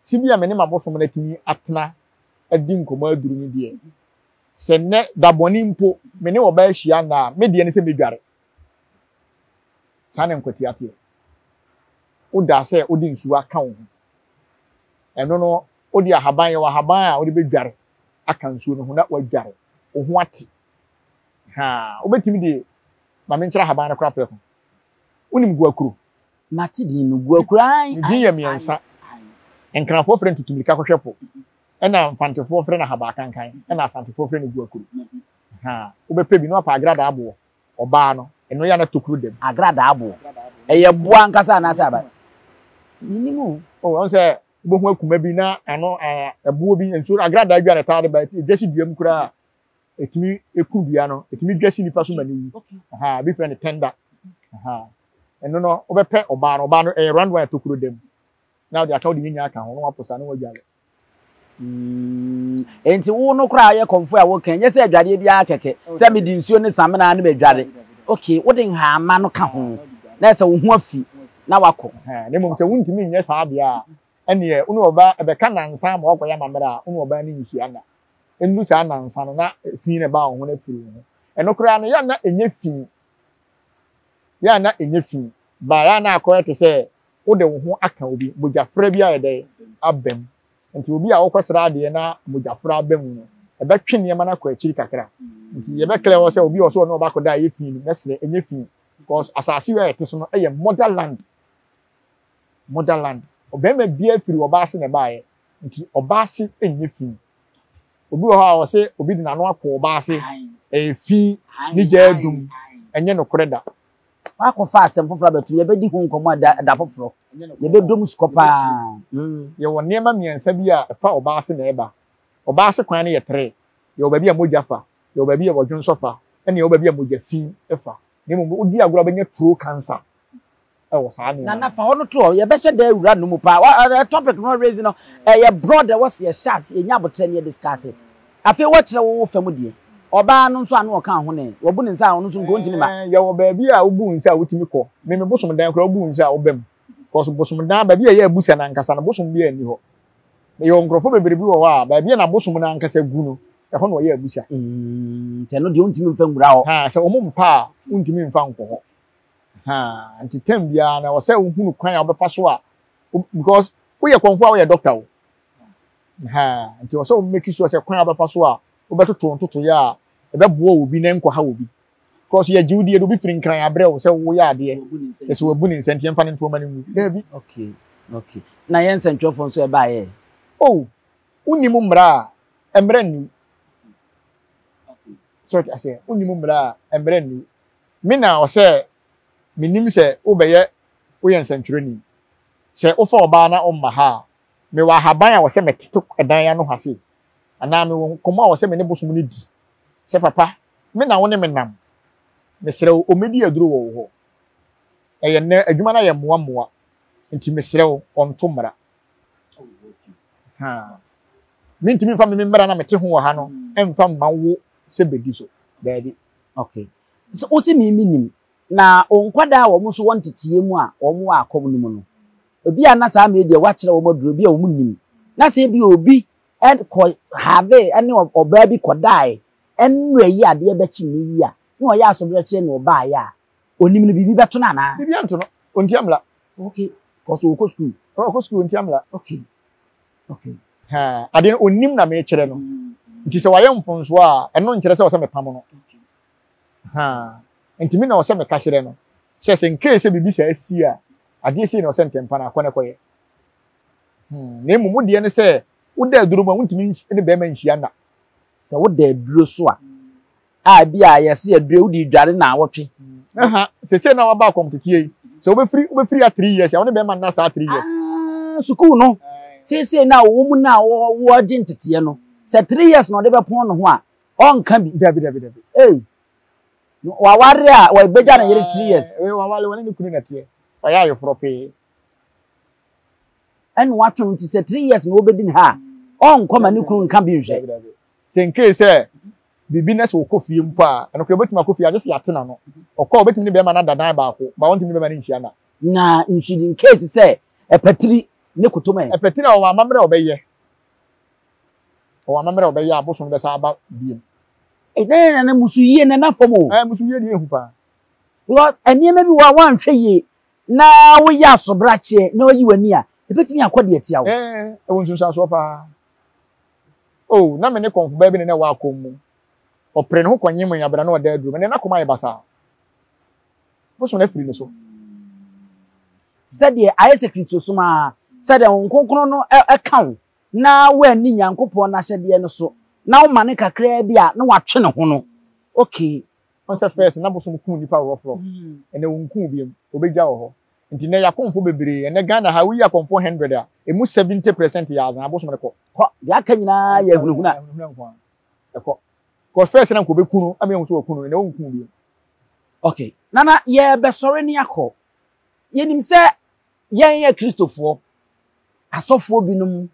ti bi a me ne m'abosom no atumi atena adi nkɔmɔ aduru no deɛ sɛ nnɛ da bɔne mpo me ne ɔbaa ahyia nna a me deɛ ne sɛ medware. Saa na nkwatia teɛ. Woda sɛ wode nsuo aka wo ho. Ɛno no Wode ahaban, yɛwɔ ahaban a wode bɛdware aka nsuo no ho na wadware, wo ho ate. Ha, wobɛtumi de, ma menkyerɛ ahaban no koraa prɛko. Wonim guakuro? Mate din no, guakuro, ae, Ne din yɛ mmiɛnsa. Nkrafoɔ frɛ no tutumirika kɔhwɛ po, ɛna Mfantefoɔ frɛ no ahabaakankan, ɛna Asantefoɔ frɛ no guakuro. Ha, wobɛpɛ bi na wapɛ agradaa aboɔ, ɔbaa no, ɛno yɛ a na tokuro da mu. Agradaa aboɔ, ɛyɛ boɔ ankasa anaasɛ aban? Mennim o. Oh, ɔhu sɛ wobɛhu akuma bi na ano ɛboɔ bi nsuo agradaa dwa na ɛtaa de ba ɛdwa si dua mu koraa ɛtumi ɛku dua no ɛtumi dwa si nipa so ma ne wu aha bi frɛ no tɛnda aha ɛno no wobɛpɛ ɔbaa no ɔbaa no ɛyɛ round one ɛtokuro dam na wode aka wode nyanya aka ho na waposa na wadware. Mm, enti wo no koraa yɛ kɔmfo a woka nyɛ sɛ adwadeɛ biara kɛkɛ sɛ mede nsuo ne samena ne madware. Okay, wode nhaama no ka ho na ɛsɛ wo ho afi na wakɔ. Na mmom sɛ wontumi nyɛ saa deɛ a, ɛnneɛ wo ne ɔbaa, ɛbɛka nnansa ama woakɔyɛ amammerɛ a, wo ne ɔbaa no nhyia nna. Ɛnnuru saa nnansa no, na fi no ɛbaa wo ho no afiri wo ho. Ɛno koraa no, yɛ a na ɛnyɛ fi. Yɛ a na ɛnyɛ fi. Ba yɛ a na akɔyɛ te sɛ wode wo ho aka obi, mogyafra bi ayɛ dɛn? Aba mu. Nti obi a wokɔsra adeɛ na mogyafra aba mu no, ɛbɛtwe nneɛma no akɔ akyiri kakra. Nti yɛbɛklɛ hɔ sɛ obi a ɔsɛ ɔne ɔba akɔda a ɛyɛ fi no, mɛsrɛ, ɛnyɛ fi. Because asase wei a yɛte so no yɛ motherland. Motherland. Ɔbarima biara firi ɔbaa ase na ɛbaeɛ. Nti ɔbaa ase nyɛ fi. Obi wɔ hɔ a ɔse obi de n'ano akɔ ɔbaa ase, ɛyɛ fi, ne gya adum. Ɛnyɛ nokorɛ da. Woakɔfa asɛm foforɔ abɛto yɛbɛdi ho nkɔmmɔ da, da foforɔ. Yɛbɛdɔ mu sukɔ paa. Mm. Yɛwɔ nneɛma mmiɛnsa bi a ɛfa ɔbaa ase na ɛba. Ɔbaa ase kwan no yɛ tere. Yɛwɔ baabi a mogya fa, yɛwɔ baabi a wɔdwonsɔ fa, ɛna yɛwɔ baabi a mogya fi fa. Na mmom wodi agorɔ a wobɛnya turo cancer wɔ saa nneɛma Nana fa hɔ no to hɔ, yɛbɛhyɛ da awura no mu paa. Wa ɛ topic no raise no, ɛyɛ broad ɛwɔ sɛ yɛhyɛ ase, yɛnya aboterɛ na yɛ discuss. Afei wɔkyerɛ wo wo fam deɛ. Ɔbaa no nso ano ɔka ho ne, wabu ne nsa a ɔno nso nka ɔntumi mma. Ɛɛ yɛwɔ baabi a wobu wo nsa a wotumi kɔ. Me me bosom dan koraa wobu wo nsa a woba mu. Because bosom dan baabi a ɛyɛ abusa no ankasa no bosom biara nni hɔ. Yɛwɔ nkurɔfoɔ bebree bi wɔ hɔ a baabi a n'abosom no ankasa gu no ɛhɔ na ɔyɛ abusa. Mm, nti ɛno deɛ wontumi mfa nwura hɔ. Ha sɛ wɔn mpa a wontumi mfa nkɔ hɔ. Ha nti tɛm biara na ɛwɔ sɛ wohunu kwan a wobɛfa so a Because woyɛ kɔmfo a woyɛ doctor o. Ha, nti ɔsɛ wo make sure sɛ kwan a wobɛfa so a wobɛtoto ntotoeɛ a ɛbɛboa obi na ɛnkɔha obi. Because yɛgye wo di yɛde obi firi nkran abrɛ wo sɛ woyɛ adeɛ. Yɛsɛ wabu ne nsa nti yɛmfa no nto ɔma no ngu. Daabi. Okay, okay. Na yɛn nsɛntwerɛfoɔ nso ɛbaeɛ? Oh, wonnim mmara a, mmara nni wo. So ɔte aseɛ, wonnim mmara a, mmara nni wo. Me na ɔsɛ menim sɛ wobɛyɛ woyɛ nsɛntwerɛni. Sɛ wofa ɔbaa na ɔmma ha a, mewɔ ahaban a wɔsɛ metete ɛdan ano ha sei. Anaa mewɔ nkɔmmɔ a wɔsɛ me ne bosom no di. Sɛ papa, me na wo ne me nam. Mesrɛ wo, ɔmmɛdi aduro wɔ wo hɔ. Ɛyɛ nnɛ, adwuma no ayɛ mmoa mmoa. Nti mesrɛ wo, ɔnto mmara. Ha. Mentumi mfa me mmara na mete ho wɔ ha no mfa mma wo sɛ bɛdi so. Daabi. Okay. So wo se me menim na wo nkwadaa a wɔn nso wɔ nteteeɛ mu a wɔn wɔ akɔm no mu no, ebi a na saa mmerɛ deɛ woakyerɛ wɔn aduro bi a wɔn nnim, na sɛ ebi obi kɔ have ne ɔbaa bi kɔdae ɛnna yi adeɛ bɛkye ne yi a, na ɔyɛ asobrɛkyerɛ na ɔbaeɛ a, onim no biribi bɛto no anaa? Biribi anto no, ɔntia mmara. Okay, kɔso ɔkɔ sukuu. Ɔkɔ sukuu, ɔntia mmara. Okay, okay. Ha, adeɛ no ɔnnim na mekyerɛ no. Nti sɛ wayɛ mfonsoɔ a, ɛno nkyerɛ sɛ ɔsɛ mepam no. Ha, nti me na ɔsɛ meka kyerɛ no sɛ sɛ nkee sɛ biribi saa si a, adeɛ sei na ɔsɛ ntɛmpa no akɔ na ɛkɔyɛ. Hmm, na mmom wo deɛ ne sɛ woda aduro mu a wontumi ne bɛrima nhyia nna. Sɛ woda aduro so a, a bi a yɛse aduro wode dware naawɔtwe. Aha, sese na waba akɔm teteɛ yi. Sɛ wobɛfiri wobɛfiri ya 3 years a wo ne bɛrima nna saa 3 years. Ah, sukuu no seesei na wɔwɔ mu na wɔgye nteteɛ no sɛ 3 years na ɔde bɛpɔn ne ho a ɔnka bi. Dabi dabi dabi. Ei, waware a wɔbɛgya ne yere 3 years. Ee, waware wɔne ne kunu na ɛteɛ. Ɔyɛ ayeforɔ pee. Ɛna watwe no nti sɛ 3 years na wɔbɛdi ne ha a ɔnkɔ ma ne kunu nka bi nhwɛ. Dabi dabi. Sɛ nkee sɛ biribi na sɛ ɔkɔ fie mpo a, ɛno koraa obetumi akɔ fie agye sɛ yɛate n'ano. Ɔkɔ a, obetumi ne bɛrima no ada dan baako, but ɔntumi ne bɛrima no nhyia nna. Na nso in case sɛ ɛpatiri ne kotom ɛ? Ɛpatiri a, ɔwɔ amammerɛ a ɔbɛyɛ. Ɔwɔ amammerɛ a ɔbɛyɛ a abosom no bɛsan aba biom. Ei, na yɛn nana musu yie na ɛna fam o. Ɛɛ, musu yie deɛ ehu paa. Because nneɛma bi wɔ hɔ a woanhwɛ yie na woyɛ asobrakyeɛ na woyi w'ani a, ebetumi akɔ deɛ atia wo. Ɛɛ, ɛwɔ nsunsuansoɔ paa. Oh, na me ne kɔmfo baa bi na na ɛwɔ akɔm mu. Ɔpere ne ho kɔnyem nyabera na ɔda aduru mu. Ɛnɛ n'akoma ayɛ basaa. Bosom no afiri ne so. Sɛdeɛ ayɛ sɛ Kristosom ara, sɛdeɛ Honhom Kronkron no ka wo na woanni Nyankopɔn n'ahyɛdeɛ no so na woma no kakraa bi a na watwe ne ho no. Okay. Wohu sɛ first na bosom kum nnipa rɔfrɔf. Ɛnɛ wonku biom. Obegya wɔ hɔ. Nti nnɛ yɛakɔmfo bebree. Ɛnnɛ Ghana ha woyi akɔmfo hundred a, emu 70% yɛ adze, abosom no kɔ. Kɔ. Deɛ aka nyinaa yɛ ahunahuna. Ahunahuna nko ara. Ɛkɔ. Because first na nka obeku no ama yɛahu sɛ waku no, ɛnnɛ wonku bio. Okay. Nana, yɛrebɛsɔre ne akɔ. Yɛnim sɛ yɛn yɛ Kristofoɔ. Asɔfoɔ binom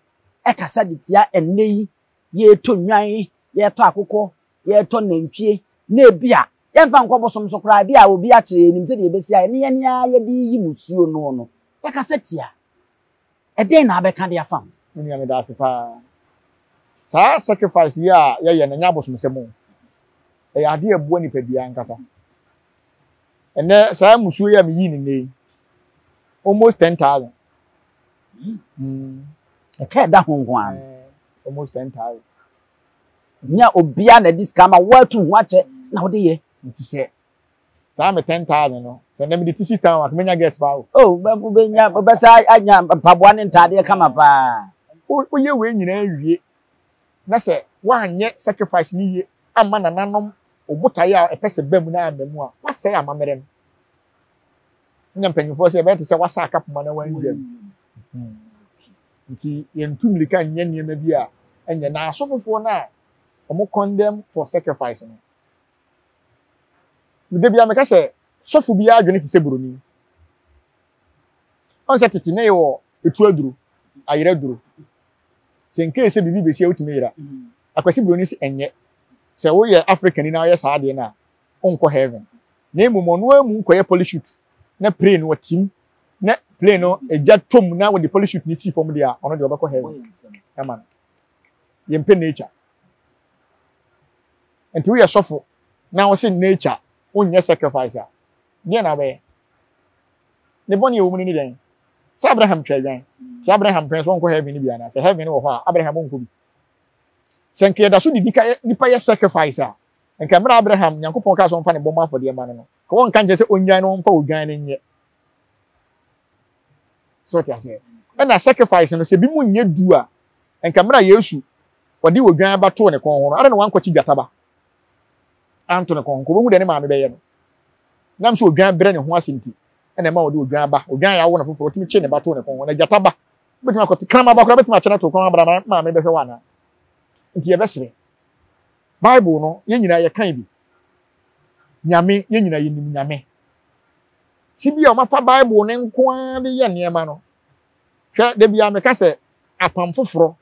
kasa de tia ɛnnɛ yi yɛretɔ nnwan, yɛretɔ akokɔ, yɛretɔ nantwie, na ebia yɛmfa nkɔ bosom so koraa, ebia obi akyerɛ yɛn nim sɛdeɛ yɛbɛsi ayɛ, ne yɛn ara yɛde reyi musuo no no, yɛkasa tia. Ɛdɛn na abɛka de afa ho? Me nua meda ase paa. Saa sacrifice yi a yɛyɛ no ɛnyɛ abosomsɛm o. Ɛyɛ adeɛ a ɛboa nipadua ankasa. Ɛnɛ saa musuo yi a meyii no nnɛ yi, almost 10,000. Ɛka ɛda ho nko ara. Almost 10,000. Nya obiara na ɛde sika ma woatu ho akyɛ na wode yɛ. Nti sɛ saa me 10,000 no, sɛ nnɛ mede tisi town a, menya guest paa o. Oh, wobɛnya, wobɛsa anya mpaboa ne ntaadeɛ kama paa. Woyɛ wei nyinaa wie na sɛ woanyɛ sacrifice no yie amma nananom wo botaeɛ a ɛpɛ sɛ ba mu no amma mu a, woasɛe amammerɛ no. Nya mpanyinfoɔ sɛ ɛbɛyɛ te sɛ woasa akapoma na woanwura mu. Nti yɛntu mmirika nyɛ nneɛma bi a ɛnyɛ. Na asɔfofoɔ no a wɔn condemn for sacrifice no, da biara meka sɛ sɔfo biara adwene te sɛ buroni. Ɔn sɛ tete na yɛwɔ etu aduro, ayerɛ aduro. Sɛ nkee sɛ biribi bɛsi a wotumi yera. Akwasi buroni sɛ ɛnyɛ. Sɛ woyɛ Africani na woyɛ saa adeɛ no a, wonkɔ heaven. Na mmom ɔno ara mu nkɔyɛ polychute na plane no ɔtim na plane no egya tɔ mu na wɔde polychute no si fam deɛ a, ɔno deɛ ɔbɛkɔ heaven. Ɛma no. Yɛmpɛ nature. Nti woyɛ sɔfo na wose nature wonyɛ sacrifice a, deɛ na wobɛyɛ? Ne bɔne a ɛwɔ mu no ne dɛn? Sɛ Abraham twa adwan, sɛ Abraham pɛn so ɔnkɔ heaven no bi anaa? Sɛ heaven wɔ hɔ a, Abraham ɔnkɔ bi. Sɛ nka yɛda so didi ka nipa yɛ sacrifice a, nka mmerɛ Abraham Nyankopɔn kaa sɛ ɔmfa ne bɔ mmɔ afɔdeɛ ma no no, ka wɔnka nkyerɛ sɛ ɔnnyae na ɔmfa odwan no nyɛ. So ɔte aseɛ? Ɛna sacrifice no, sɛ bi mu nyɛ du a, nka mmerɛ a Yesu ɔde odwan ba too ne kɔn ho no, adɛn na wankɔkye gyata ba anto ne kɔn ho? Nka ɔbɛhu deɛ ne maame bɛyɛ no. Nam sɛ odwan brɛ ne ho ase nti, ɛna ɛma ɔde odwan ba. Odwan yɛ awo no foforɔ, ɔtumi kye ne ba too ne kɔn ho. Na gyata ba, wobɛtumi akɔte kraman ba koraa bɛtumi akye no ato kɔn ho abra maame bɛhwɛ wɔ anaa? Nti yɛbɛsrɛ. Bible no, yɛn nyinaa yɛkan bi. Nyame, yɛn nyinaa yɛnim Nyame. Si bi a wɔafa Bible no nko ara de yɛ nneɛma no. Hwɛ, da biara meka sɛ apam foforɔ,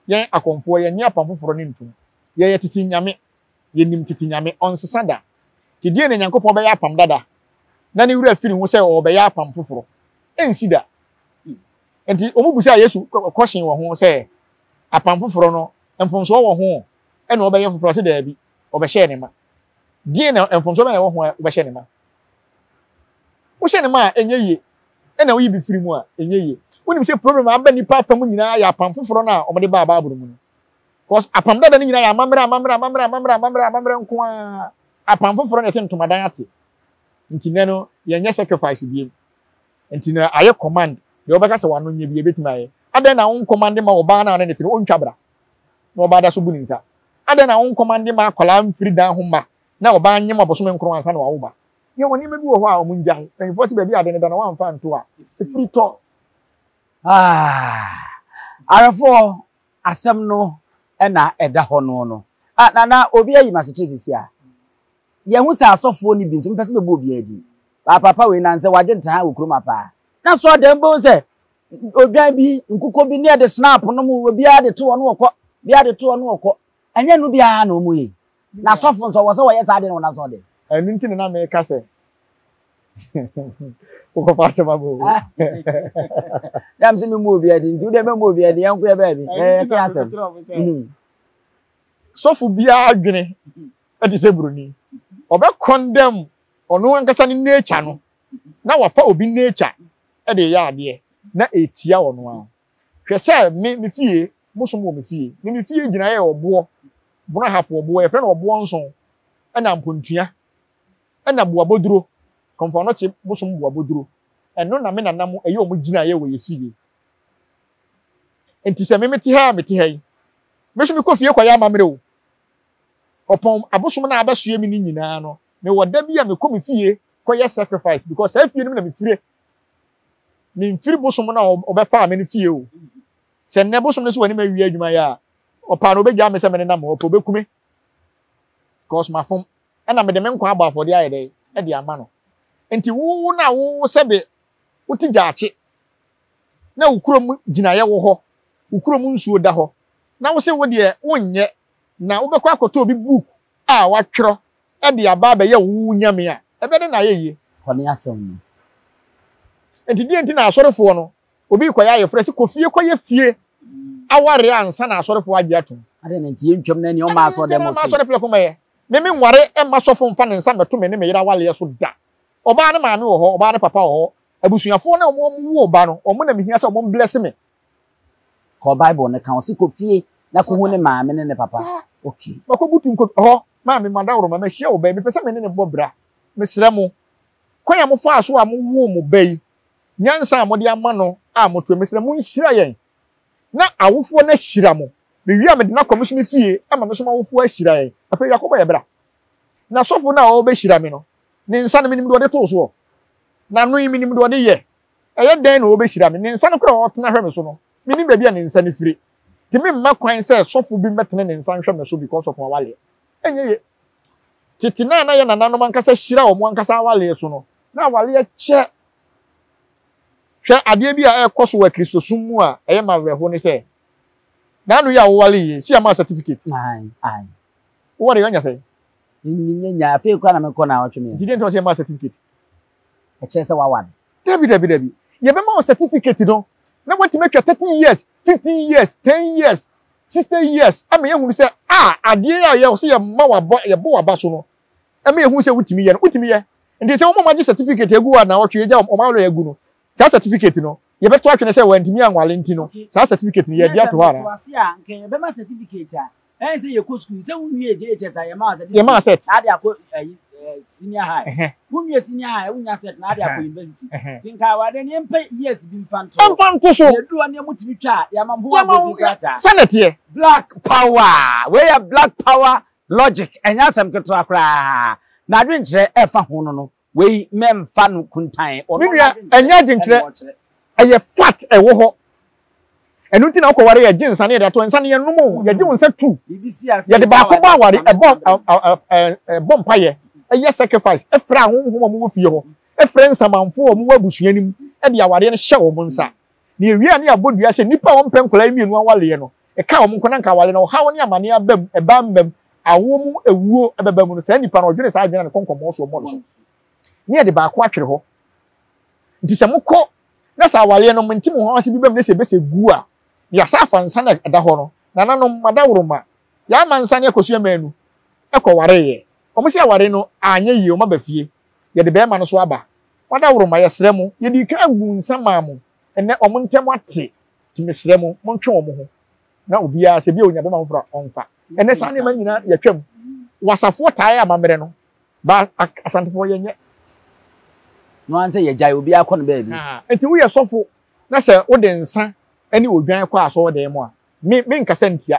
yɛn akɔmfoɔ yɛnnye apam foforɔ no ntom. Yɛyɛ tete Nyame, yɛnim tete Nyame, ɔnsesa da. Nti deɛn na Nyankopɔn bɛyɛ apam dada na ne werɛ afiri ho sɛ ɔrebɛyɛ apam foforɔ? Ɛnsi da. Nti wɔn bisaa Yesu question wɔ ho sɛ apam foforɔ no mfomsoɔ wɔ ho ɛna ɔbɛyɛ foforɔ? Ɔse daabi, ɔbɛhyɛɛ ne ma. Deɛn na mfomsoɔ bɛn na ɛwɔ ho a wobɛhyɛ ne ma? Wohyɛ ne ma a ɛnyɛ yie, ɛna woyi bi firi mu a ɛnyɛ yie. Wonim sɛ problem a aba nnipa afa mu nyinaa yɛ apam foforɔ no a wɔde baa Bible mu no. Because apam dada no nyinaa yɛ amammerɛ amammerɛ amammerɛ amammerɛ amammerɛ amammerɛ nko ara. Apam foforɔ na ɛsɛ ntomadan ate. Nti nnɛ no yɛnyɛ sacrifice biem. Nti no ayɛ command. Deɛ wobɛka sɛ wano nyɛ bi ɛbɛtumi ayɛ. Adɛn na wo nkɔmande ma ɔbaa no a ɔne ne te no ɔntwa bra na ɔbaa da so bu ne nsa? Adɛn na wo nkɔmande ma akwadaa mfiri dan ho mma na ɔbaa nyem abosome nkron ansa na wawo ba? Yɛwɔ nneɛma bi wɔ hɔ a wɔn ngyae. Mpanyinfoɔ se baabi a ade no da no wɔamfa anto a, ɛfiri tɔ. Ah, awerɛfoɔ asɛm no na ɛda hɔ no no. Ah, na na obi ayi m'asekyerɛ sisi a. Yɛhu sɛ asɔfoɔ no bi nso, mepɛ sɛ mebɔ obiara din. Paa papa wei nansɛ wagye ntra wɔ kurom ha paa. Na sɔɔ dɛm bɛhu sɛ odwan bi, nkokɔ bi ne yɛde snap nom obiara de to hɔ no wɔkɔ, obiara de to hɔ no wɔkɔ. Ɛnyɛ no biara na wɔn yɛ. Na asɔfo nso, ɔwɔ sɛ wɔyɛ saa ade no wɔ n'asɔrdan. Ɛno nti na na meka sɛ wokɔfa asɛm aba o. Dam sɛ memu obi adi nti wode mɛmu obi adi yɛnko yɛ baabi. Ɛyɛ asɛm. Mhm. Sɔfo biara adwene ɛte sɛ buroni. Ɔbɛ condemn ɔno ankasa ne nature no na wafa obi nature ɛde yɛ adeɛ na ɛtia ɔno ara. Hwɛ sɛ me me fie bosom wɔ me fie. Me me fie gyinaeɛ yɛ ɔboɔ, Bono Ahafo ɔboɔ, yɛfrɛ no ɔboɔ nson, ɛna mpontua, ɛna boaboduro, Kɔmfoanɔkye bosom boaboduro. Ɛno na me nana mo ɛyɛ wɔn gyinaeɛ wɔ yɛ fie. Nti sɛ me mete ha a mete ha yi, me nso mekɔ fie kɔyɛ amammerɛ o. Ɔpɔn abosom no a abɛsoɛ me no nyinaa no, mewɔ da bi a mekɔ me fie kɔyɛ sacrifice because saa fie no mu na mefire. Memfiri bosom no a ɔbɛfaa me no fie o. Sɛ nnɛ bosom no so wɔ ne ma awie adwuma yɛ a, ɔpaa no ɔbɛgyaa me sɛ me nenam hɔ, ɔpɛ ɔbɛku me. Because mafom. Ɛna mede me nkwa abɔ afɔdeɛ ayɛ dɛn? Ɛde ama no. Nti wo na wo sɛbe wote gyaakye na wo kurom gyinaeɛ wɔ hɔ, wo kurom nsuo da hɔ, na wo se wo deɛ wonyɛ, na wobɛkɔ akɔtɔ obi book a watwerɛ de aba abɛyɛ wo nyame a, ɛbɛyɛ dɛn na ayɛ yie? Hɔ ne asɛm no. Nti deɛ nti na asɔrefoɔ no Obi rekɔyɛ ayeforɔ, ɛsɛ kɔ fie kɔyɛ fie awareɛ ansa na asɔrefoɔ agye atom. Adɛn na nti yɛntwam na nea ɔma asɔre dɛm ɔsɛ. Asɔre prɛko mɛyɛ. Me me nware mma sɔfo mfa ne nsa mmɛto me ne me yere awaleɛ so da. Ɔbaa no maame wɔ hɔ, ɔbaa no papa wɔ hɔ, abusuafoɔ no a wɔn woo ba no, wɔn na mehia sɛ wɔn bless me. Kɔ Bible no ka, ɔse kɔ fie na kɔhu ne maame ne ne papa. Okay. Makɔ butu nkɔ hɔ, maame madaworoma, mahyia wo ba yi, mepɛ sɛ me ne no bɔ bra. Mesrɛ mo, kwan a mofaa so a mowoo mo ba yi, nyansa a mode ama no a motoe, mesrɛ monhyira yɛn na awofoɔ no ahyira mo. Mewie a mede no akɔ me so me fie ama me so m'awofoɔ ahyira yɛn. Afei yɛakɔbɔ yɛn bra. Na sɔfo no a ɔrebɛhyira me no, ne nsa no menim deɛ ɔde too soɔ. N'ano yi menim deɛ ɔde yɛ. Ɛyɛ dɛn na ɔrebɛhyira me? Ne nsa no koraa a ɔtena hwɛ me so no, menim baabi a ne nsa no firi. Nti memma kwan sɛ sɔfo bi mmɛtene ne nsa nhwɛ me so because of m'awaleɛ. Ɛnyɛ ye. Tete no a na yɛn nananom ankasa hyira wɔn ankasa awaleɛ so no, na awaleɛ kyɛ. Hwɛ adeɛ bi a ɛrekɔ so wɔ Kristosom mu a ɛyɛ me awerɛho ne sɛ, n'ano yi a woware yi, si ama certificate. Ae, ae. Woware yi, wanya sɛn? Menyɛ nya, afei koraa na mekɔ na awɔtwe mmiɛnsa. Nti deɛ nti na wɔsɛ yɛma certificate? Ɛkyerɛ sɛ waware. Dabi, dabi, dabi. Yɛbɛma wo certificate no na woatumi atwa 30 years, 15 years, 10 years, 60 years ama yɛahunu sɛ a adeɛ a yɛ sɛ yɛma waba yɛbɔ waba so no ɛma yɛhu sɛ wotumi yɛ no, wotumi yɛ. Nti sɛ wɔn a wɔagye certificate agu hɔ a naawɔtwe agya wɔn aware agu no, saa certificate no, Yɛbɛto atwene sɛ wantumi anwale nti no, saa certificate no yɛde ato hɔ anaa? Sɛ ase a, nka yɛbɛma certificate a, ɛyɛ sɛ yɛkɔ sukuu, sɛ wonwie JHS a yɛma certificate. Yɛma cert. Na ade akɔ ɛyi senior high. Wonwie senior high, wonya cert na ade akɔ university. Nti nka awade no yɛmpɛ years bi mfa nto. Mfa nto so. Yɛduru hɔ ne mutumi twa a, yɛama mo ho abɔdin krataa. Sɛ na ɛteɛ. Black power! Wei yɛ black power logic, ɛnyɛ asɛm ketewa koraa. N'adwenkyerɛ ɛfa ho no no, Wei mɛmfa no kuntan. Me nua, ɛnyɛ adwenkyerɛ. Ɛyɛ fact ɛwɔ hɔ. Ɛno nti na wokɔware yɛgye nsa ne yɛde ato nsa no yɛnom o, yɛgye wo nsa tu. Yɛde baako bɔ aware, ɛbɔ ɛbɔ mpaeɛ, ɛyɛ sacrifice, ɛfrɛ ahonhom a wɔwɔ fie hɔ, ɛfrɛ nsamanfoɔ a wɔwɔ abusua no mu, ɛde awareɛ no hyɛ wɔn nsa. Na yɛwie a ne yɛabɔ dua sɛ nnipa a wɔmpɛ nkwadaa yi mmienu awareɛ no, ɛka wɔn nko na nka aware no ɔhaw ne amaneɛ aba mu, ɛba mma mu, awoɔ mu awuo ɛbɛba mu no, saa nipa no ɔdwene saa adwene a ne kɔnkɔmmɔɔ so ɔmmɔ no so. Ne yɛde baako atwere hɔ. Nti sɛ mokɔ na sɛ awareɛ no mente mo ho ase bi ba mu na sɛ ɛbɛsɛ gu a, yɛasa afa nsa na ɛda hɔ no, nananom, madaworoma, yɛama nsa ne akosua mmaanu kɔwareeɛ. Wɔn sɛ aware no anyɛ yie, wɔn aba fie. Yɛde bɛrima no so aba. Madaworoma, yɛsrɛ mo, yɛdii kan guu nsa maa mo, ɛnnɛ wɔn ntam ate. Nti mesrɛ mo, montwe wɔn ho, na obiara, sɛ ebia onya bɛma foforɔ a, ɔmfa. Ɛnnɛ saa nneɛma no nyinaa yɛatwam. Wasafoɔ taa yɛ amammerɛ no, ba Asantefoɔ yɛnyɛ. No ara sɛ yɛgyae, obiara kɔ ne baabi. Nti woyɛ sɔfo na sɛ wode nsa ne odwan kɔ asɔredan mu a, me, menkasa ntia.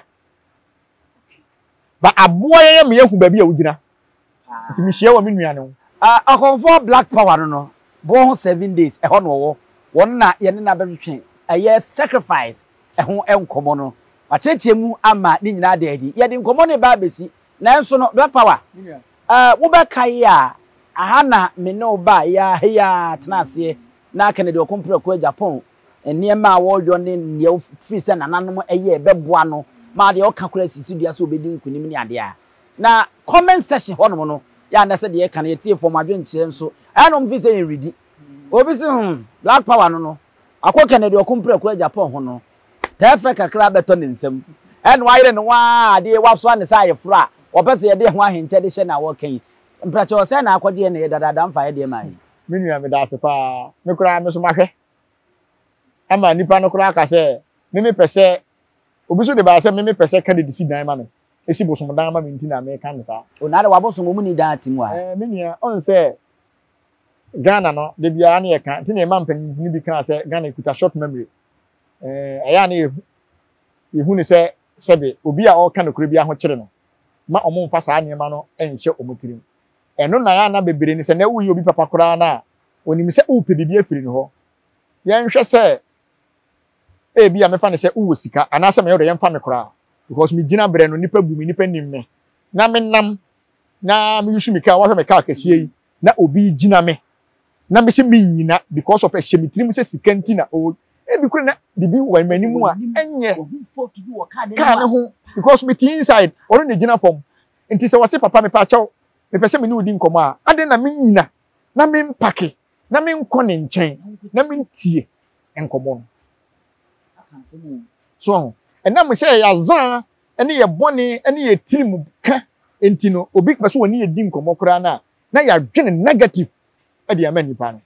Ba aboa yɛn ma yɛahu baabi a wogyina. Nti mehyia wɔ me nua no ho. Ɔkɔmfoɔ Black Power no no boɔ ho 7 days ɛhɔ na ɔwɔ wɔn na yɛne no abɛtwetwe ɛyɛ sacrifice ɛho nkɔmmɔ no wakyerɛkyerɛ mu ama ne nyinaa ada adi yɛde nkɔmmɔ no reba abɛsi nanso no Black Power eh, wobɛkae a aha na me ne wo baa yɛ ha yi ara tena aseɛ na Kennedy Ɔkomprako Agyapong nneɛma a wɔyɔ ne nea ofiri sɛ nananom yɛ bɛboa no ma deɛ ɔka koraa si so dua sɛ ɔbɛdi nkunim ne adeɛ a na comment section hɔnom no yɛ a na sɛ deɛ ɛka no yɛtie fam adwenkyerɛ nso ɛyɛ na wɔn fi sɛ yɛn redi obi sɛ Black Power no no akɔ Kennedy ɔko mprɛko Japan ho no tɛɛfɛ kakra bɛtɔ ne nsam ɛna wayere ne ho a adeɛ wasoa ne sɛ ayeforo a wɔpɛ sɛ yɛde ho ahenkyɛ de hyɛ na wɔka yi mprɛkyɛ ɔsɛ na akɔgye yɛ na yɛ dadaada mfa yɛ deɛ maa yi. Me nua meda ase paa me koraa me so mahwɛ ama nipa no koraa ka sɛ me mepɛ sɛ obi so de baa sɛ me mepɛ sɛ Kennedy si dan ma me esi bosom dan ma me nti na meka no saa. O na de wabosom wɔn ni dan ati mu a. Ɛɛ me nua ɔn sɛ Ghana no de biara ne yɛka nti na ɛma mpanyinfo bi kaa sɛ Ghana ekuta short memory. Ɛɛ ɛyɛ a ne yɛhu yɛhu ne sɛ sɛbe obi a ɔreka nokorɛ bi ahokyere no ma wɔn mfa saa nneɛma no nhyɛ wɔn tirim. Ɛno na yɛ ana bebree ne sɛ na woyɛ obi papa koraa no a onim sɛ wopɛ biribi afiri ne hɔ. Yɛnhwɛ sɛ ebi a mefa ne sɛ wowɔ sika anaasɛ meyɛ ɔdɔ yɛmfa me koraa because me gyina berɛ no nipa bu me nipa nim me na menam na me use me car wahwɛ me car kɛseɛ yi na obi gyina me na me sɛ menyina because of ɛhyɛ me tirim sɛ sika nti na o ebi kura na bibi wɔ m'anim a ɛnyɛ car ne ho because me ti inside ɔno na gyina fam nti sɛ wɔse papa mepa akyɛw mepɛ sɛ me ne wo di nkɔmmɔ a adɛn na menyina na mempake na menkɔ ne nkyɛn na mentie nkɔmmɔ no so ho ɛnam sɛ yɛyɛ azaa ne yɛ bɔne ne yɛ tirim ka nti no obi pɛ sɛ wɔne yɛ di nkɔmmɔ koraa no a na yɛadwene negative de ama nipa no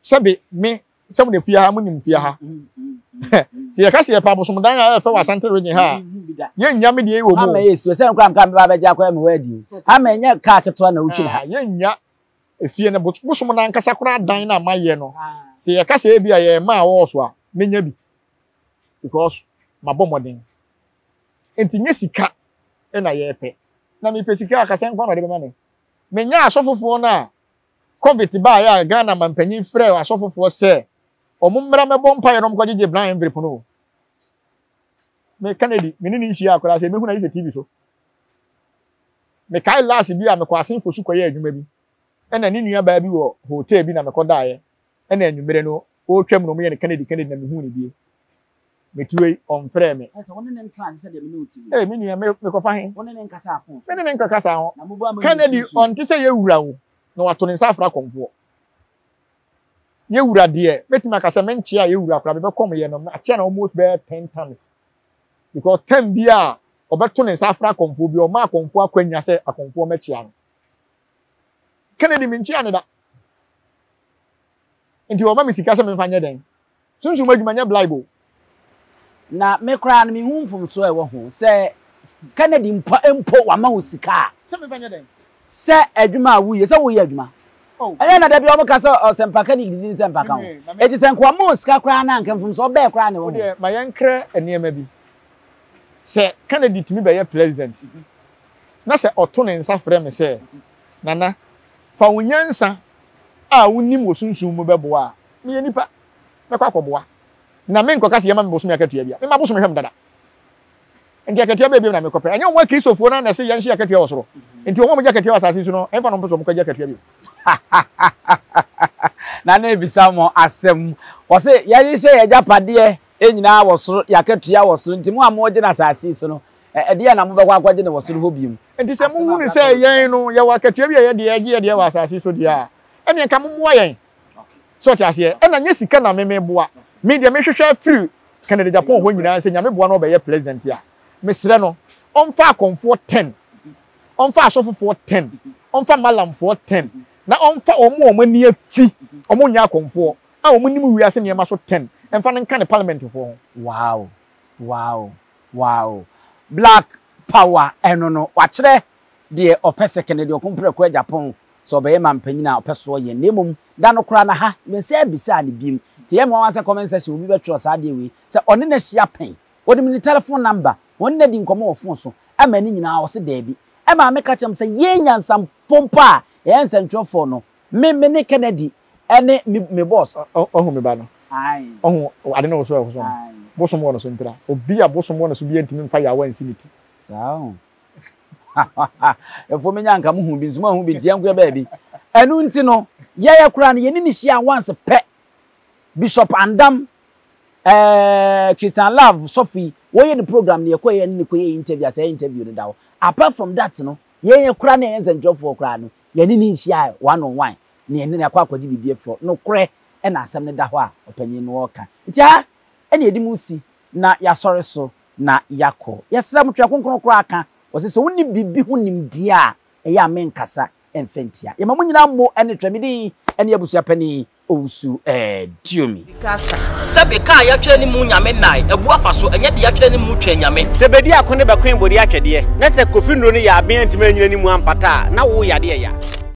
sɛbe me sɛ mo de fie ha mo nim fie ha sɛ yɛka sɛ yɛpɛ abosomdan a ɛfɛ wɔ Asante region ha a yɛnnya me deɛ wɔ mu ama yɛ si sɛ nkora nka meba bɛgye akɔyɛ me hɔ adi ama ɛnyɛ kaa ketewa na wotwi ha yɛnnya efie no bosom no ankasa koraa dan no a mayɛ no sɛ yɛka sɛ ebi a yɛma a wɔwɔ so a menya bi because mabɔ mmɔden nti nyɛ sika na yɛpɛ na mepɛ sika a kasɛ nkwa na ɔde bɛma me menya asɔfofoɔ no a COVID baeɛ a Ghana mampanyin frɛɛ asɔfofoɔ sɛ wɔn mmra mɛbɔ mpaeɛ na wɔnkɔgyegye brown envelope no. Me Kennedy, me ne ne nhyia koraa sɛ mehu na yi sɛ TV so. Mekae last bi a mekɔ Asenfo so kɔyɛ adwuma bi. Ɛna ne nua baa bi wɔ hotel bi na mekɔdaeɛ. Ɛna anwummerɛ no ɔretwam na wɔyɛ no Kennedy Kennedy na mehuu no bie. Metuo yi, ɔmfrɛɛ me. Ɛsɛ wo ne ne ntena ase sɛdeɛ me ne wo te yi. Ee, me nua, me mekɔfa he? Wo ne ne nkasa afon so. Me ne ne nkɔkasa ho. Na mobɔ ama Kennedy, nsusuo. ɔnte sɛ yɛ wura o, na wato ne nsa afra kɔmfoɔ. Yɛ wura deɛ, mɛtumi aka sɛ menkyea yɛ wura koraa, mebɛkɔm yɛ no, makyea no almost bɛyɛ 10 times. Because time bi a ɔbɛto ne nsa afra akɔmfoɔ bi, ɔma akɔmfoɔ akwanya sɛ akɔmfoɔ mɛkyea no. Kennedy, menkyea ne da. Nti ɔma me sika sɛ memfa nyɛ dɛn? Sunsum adwuma nyɛ blibe o. Na me koraa no menhu mfomsoɔ a ɛwɔ ho sɛ Kennedy mpo mpo wama wo sika a. Sɛ memfa nyɛ dɛn? Sɛ adwuma a woyɛ, sɛ woyɛ adwuma. Oh. Ɛnyɛ na da bi wɔn ka sɛ ɔsɛmpaka ne didi ne sɛmpaka ho. Eti sɛ nka wama wo sika koraa na anka mfomsoɔ bɛɛ koraa na ɛwɔ ho. Wodeɛ ma yɛnkrɛ nneɛma bi. Sɛ Kennedy tumi bɛyɛ president na sɛ ɔto ne nsa frɛ me sɛ Nana fa wo nyansa a wonim wɔ sunsum mu bɛboa a, meyɛ nipa, mɛkɔ akɔboa. Na menkɔka sɛ yɛma me bosome akatua bi a, mema bosome hwɛ me dada. Nti akatua bɛɛ bio na mekɔpɛ. Ɛnyɛ wɔn Akristofoɔ no ara na ɛse yɛnhye akatua wɔ soro. Nti wɔn a wɔgye akatua wɔ asase so no, ɛmfa na wɔmpɛ sɛ wɔkɔgye akatua bio. Na na ebisa mo asɛm. Wɔse, Yɛahyehyɛ yɛn agyapadeɛ nyinaa wɔ soro, yɛn akatua wɔ soro, nti mo a moregye no asase yi so no, ɛdeɛn na mobɛkɔ akɔgye no wɔ soro hɔ bio? Enti sɛ mohunu sɛ yɛn no, yɛwɔ akatua bi a yɛde regye yɛn deɛ wɔ asase yi so deɛ a, ɛnneɛ nka mommoa yɛn. So ɔte aseɛ? Ɛna nyɛ sika na me meboa. Me deɛ mehwehwɛ afiri Kennedy Agyapong hɔ nyinaa sɛ Nyame boa no ɔbɛyɛ president a, mesrɛ no ɔmfa akɔmfoɔ ten, ɔmfa asɔfofoɔ ten, ɔmfa malamfoɔ ten, na ɔmfa wɔn a wɔn ani afi, wɔn nyɛ akɔmfoɔ, a wɔn nim wiase nneɛma so ten, mfa no nka ne parliamentfoɔ ho. Wow wow wow black power ɛno no wakyerɛ deɛ ɔpɛ sɛ Kennedy Ɔkomprɛko Agyapong sɛ ɔbɛyɛ mampanyin a ɔpɛ soɔ yɛ na mmom da no koraa na ha mensan bisaa no biom nti ɛyɛ me nwanwa sɛ comment section obi bɛtwerɛ saa adeɛ wei sɛ ɔne no ahyia pɛn ɔde me ne telephone number ɔne no adi nkɔmmɔ wɔ phone so ɛma ne nyinaa ɔse daabi ɛmaa meka kyerɛ mo sɛ yɛn nyansampɔ mpo a yɛyɛ nsɛntwerɛfoɔ no me me ne Kennedy ɛne me me boss Ɔhu me ba no. Ɔhu ade no woso ɛwoso no. Bosom wɔ no so ntira. Obi a bosom wɔ no so biara ntumi mfa yawa nsi ne ti. Saa o. Ɛfo menya nka mo hu bi nso mo ahu bi nti yɛnko yɛ baabi. Ɛno nti no yɛyɛ koraa no yɛne ne hyia once pɛ. Bishop Andam eh, Christian Love sɔfo yi wɔyɛ ne program no yɛkɔ yɛ ne ne kɔyɛ interview asɛ interview no da hɔ. Apart from that no yɛn koraa na yɛn nsɛntwerɛfoɔ koraa no yɛne ne nhyia one on one na yɛne no akɔ akɔgye biribi afiri hɔ. Nokorɛ ɛna asɛm no da hɔ a ɔpanyin no ɔreka. Nti ha ɛna yɛde mu si na yɛasɔre so na yɛakɔ. Yɛsrɛ mo, Twerɛ Kronkron koraa ka, ɔse, sɛ wonni biribi ho nimdeɛ a, ɛyɛ a menkasa mfa ntia. Yɛma mo nyinaa mo ne Twerɛ. Me din ne Abusuapanin Owusu Duomi. Sɛbe kaa yɛatwerɛ ne mu nyame nnae, abu afa so, ɛnyɛ deɛ yɛatwerɛ ne mu twɛn nyame. Sɛ bedi ako ne bɛkoe bode atwɛdeɛ, na sɛ Kofi nnuro no yɛ aben antumi anyina ne mu ampata a, na wo yadeɛ ya.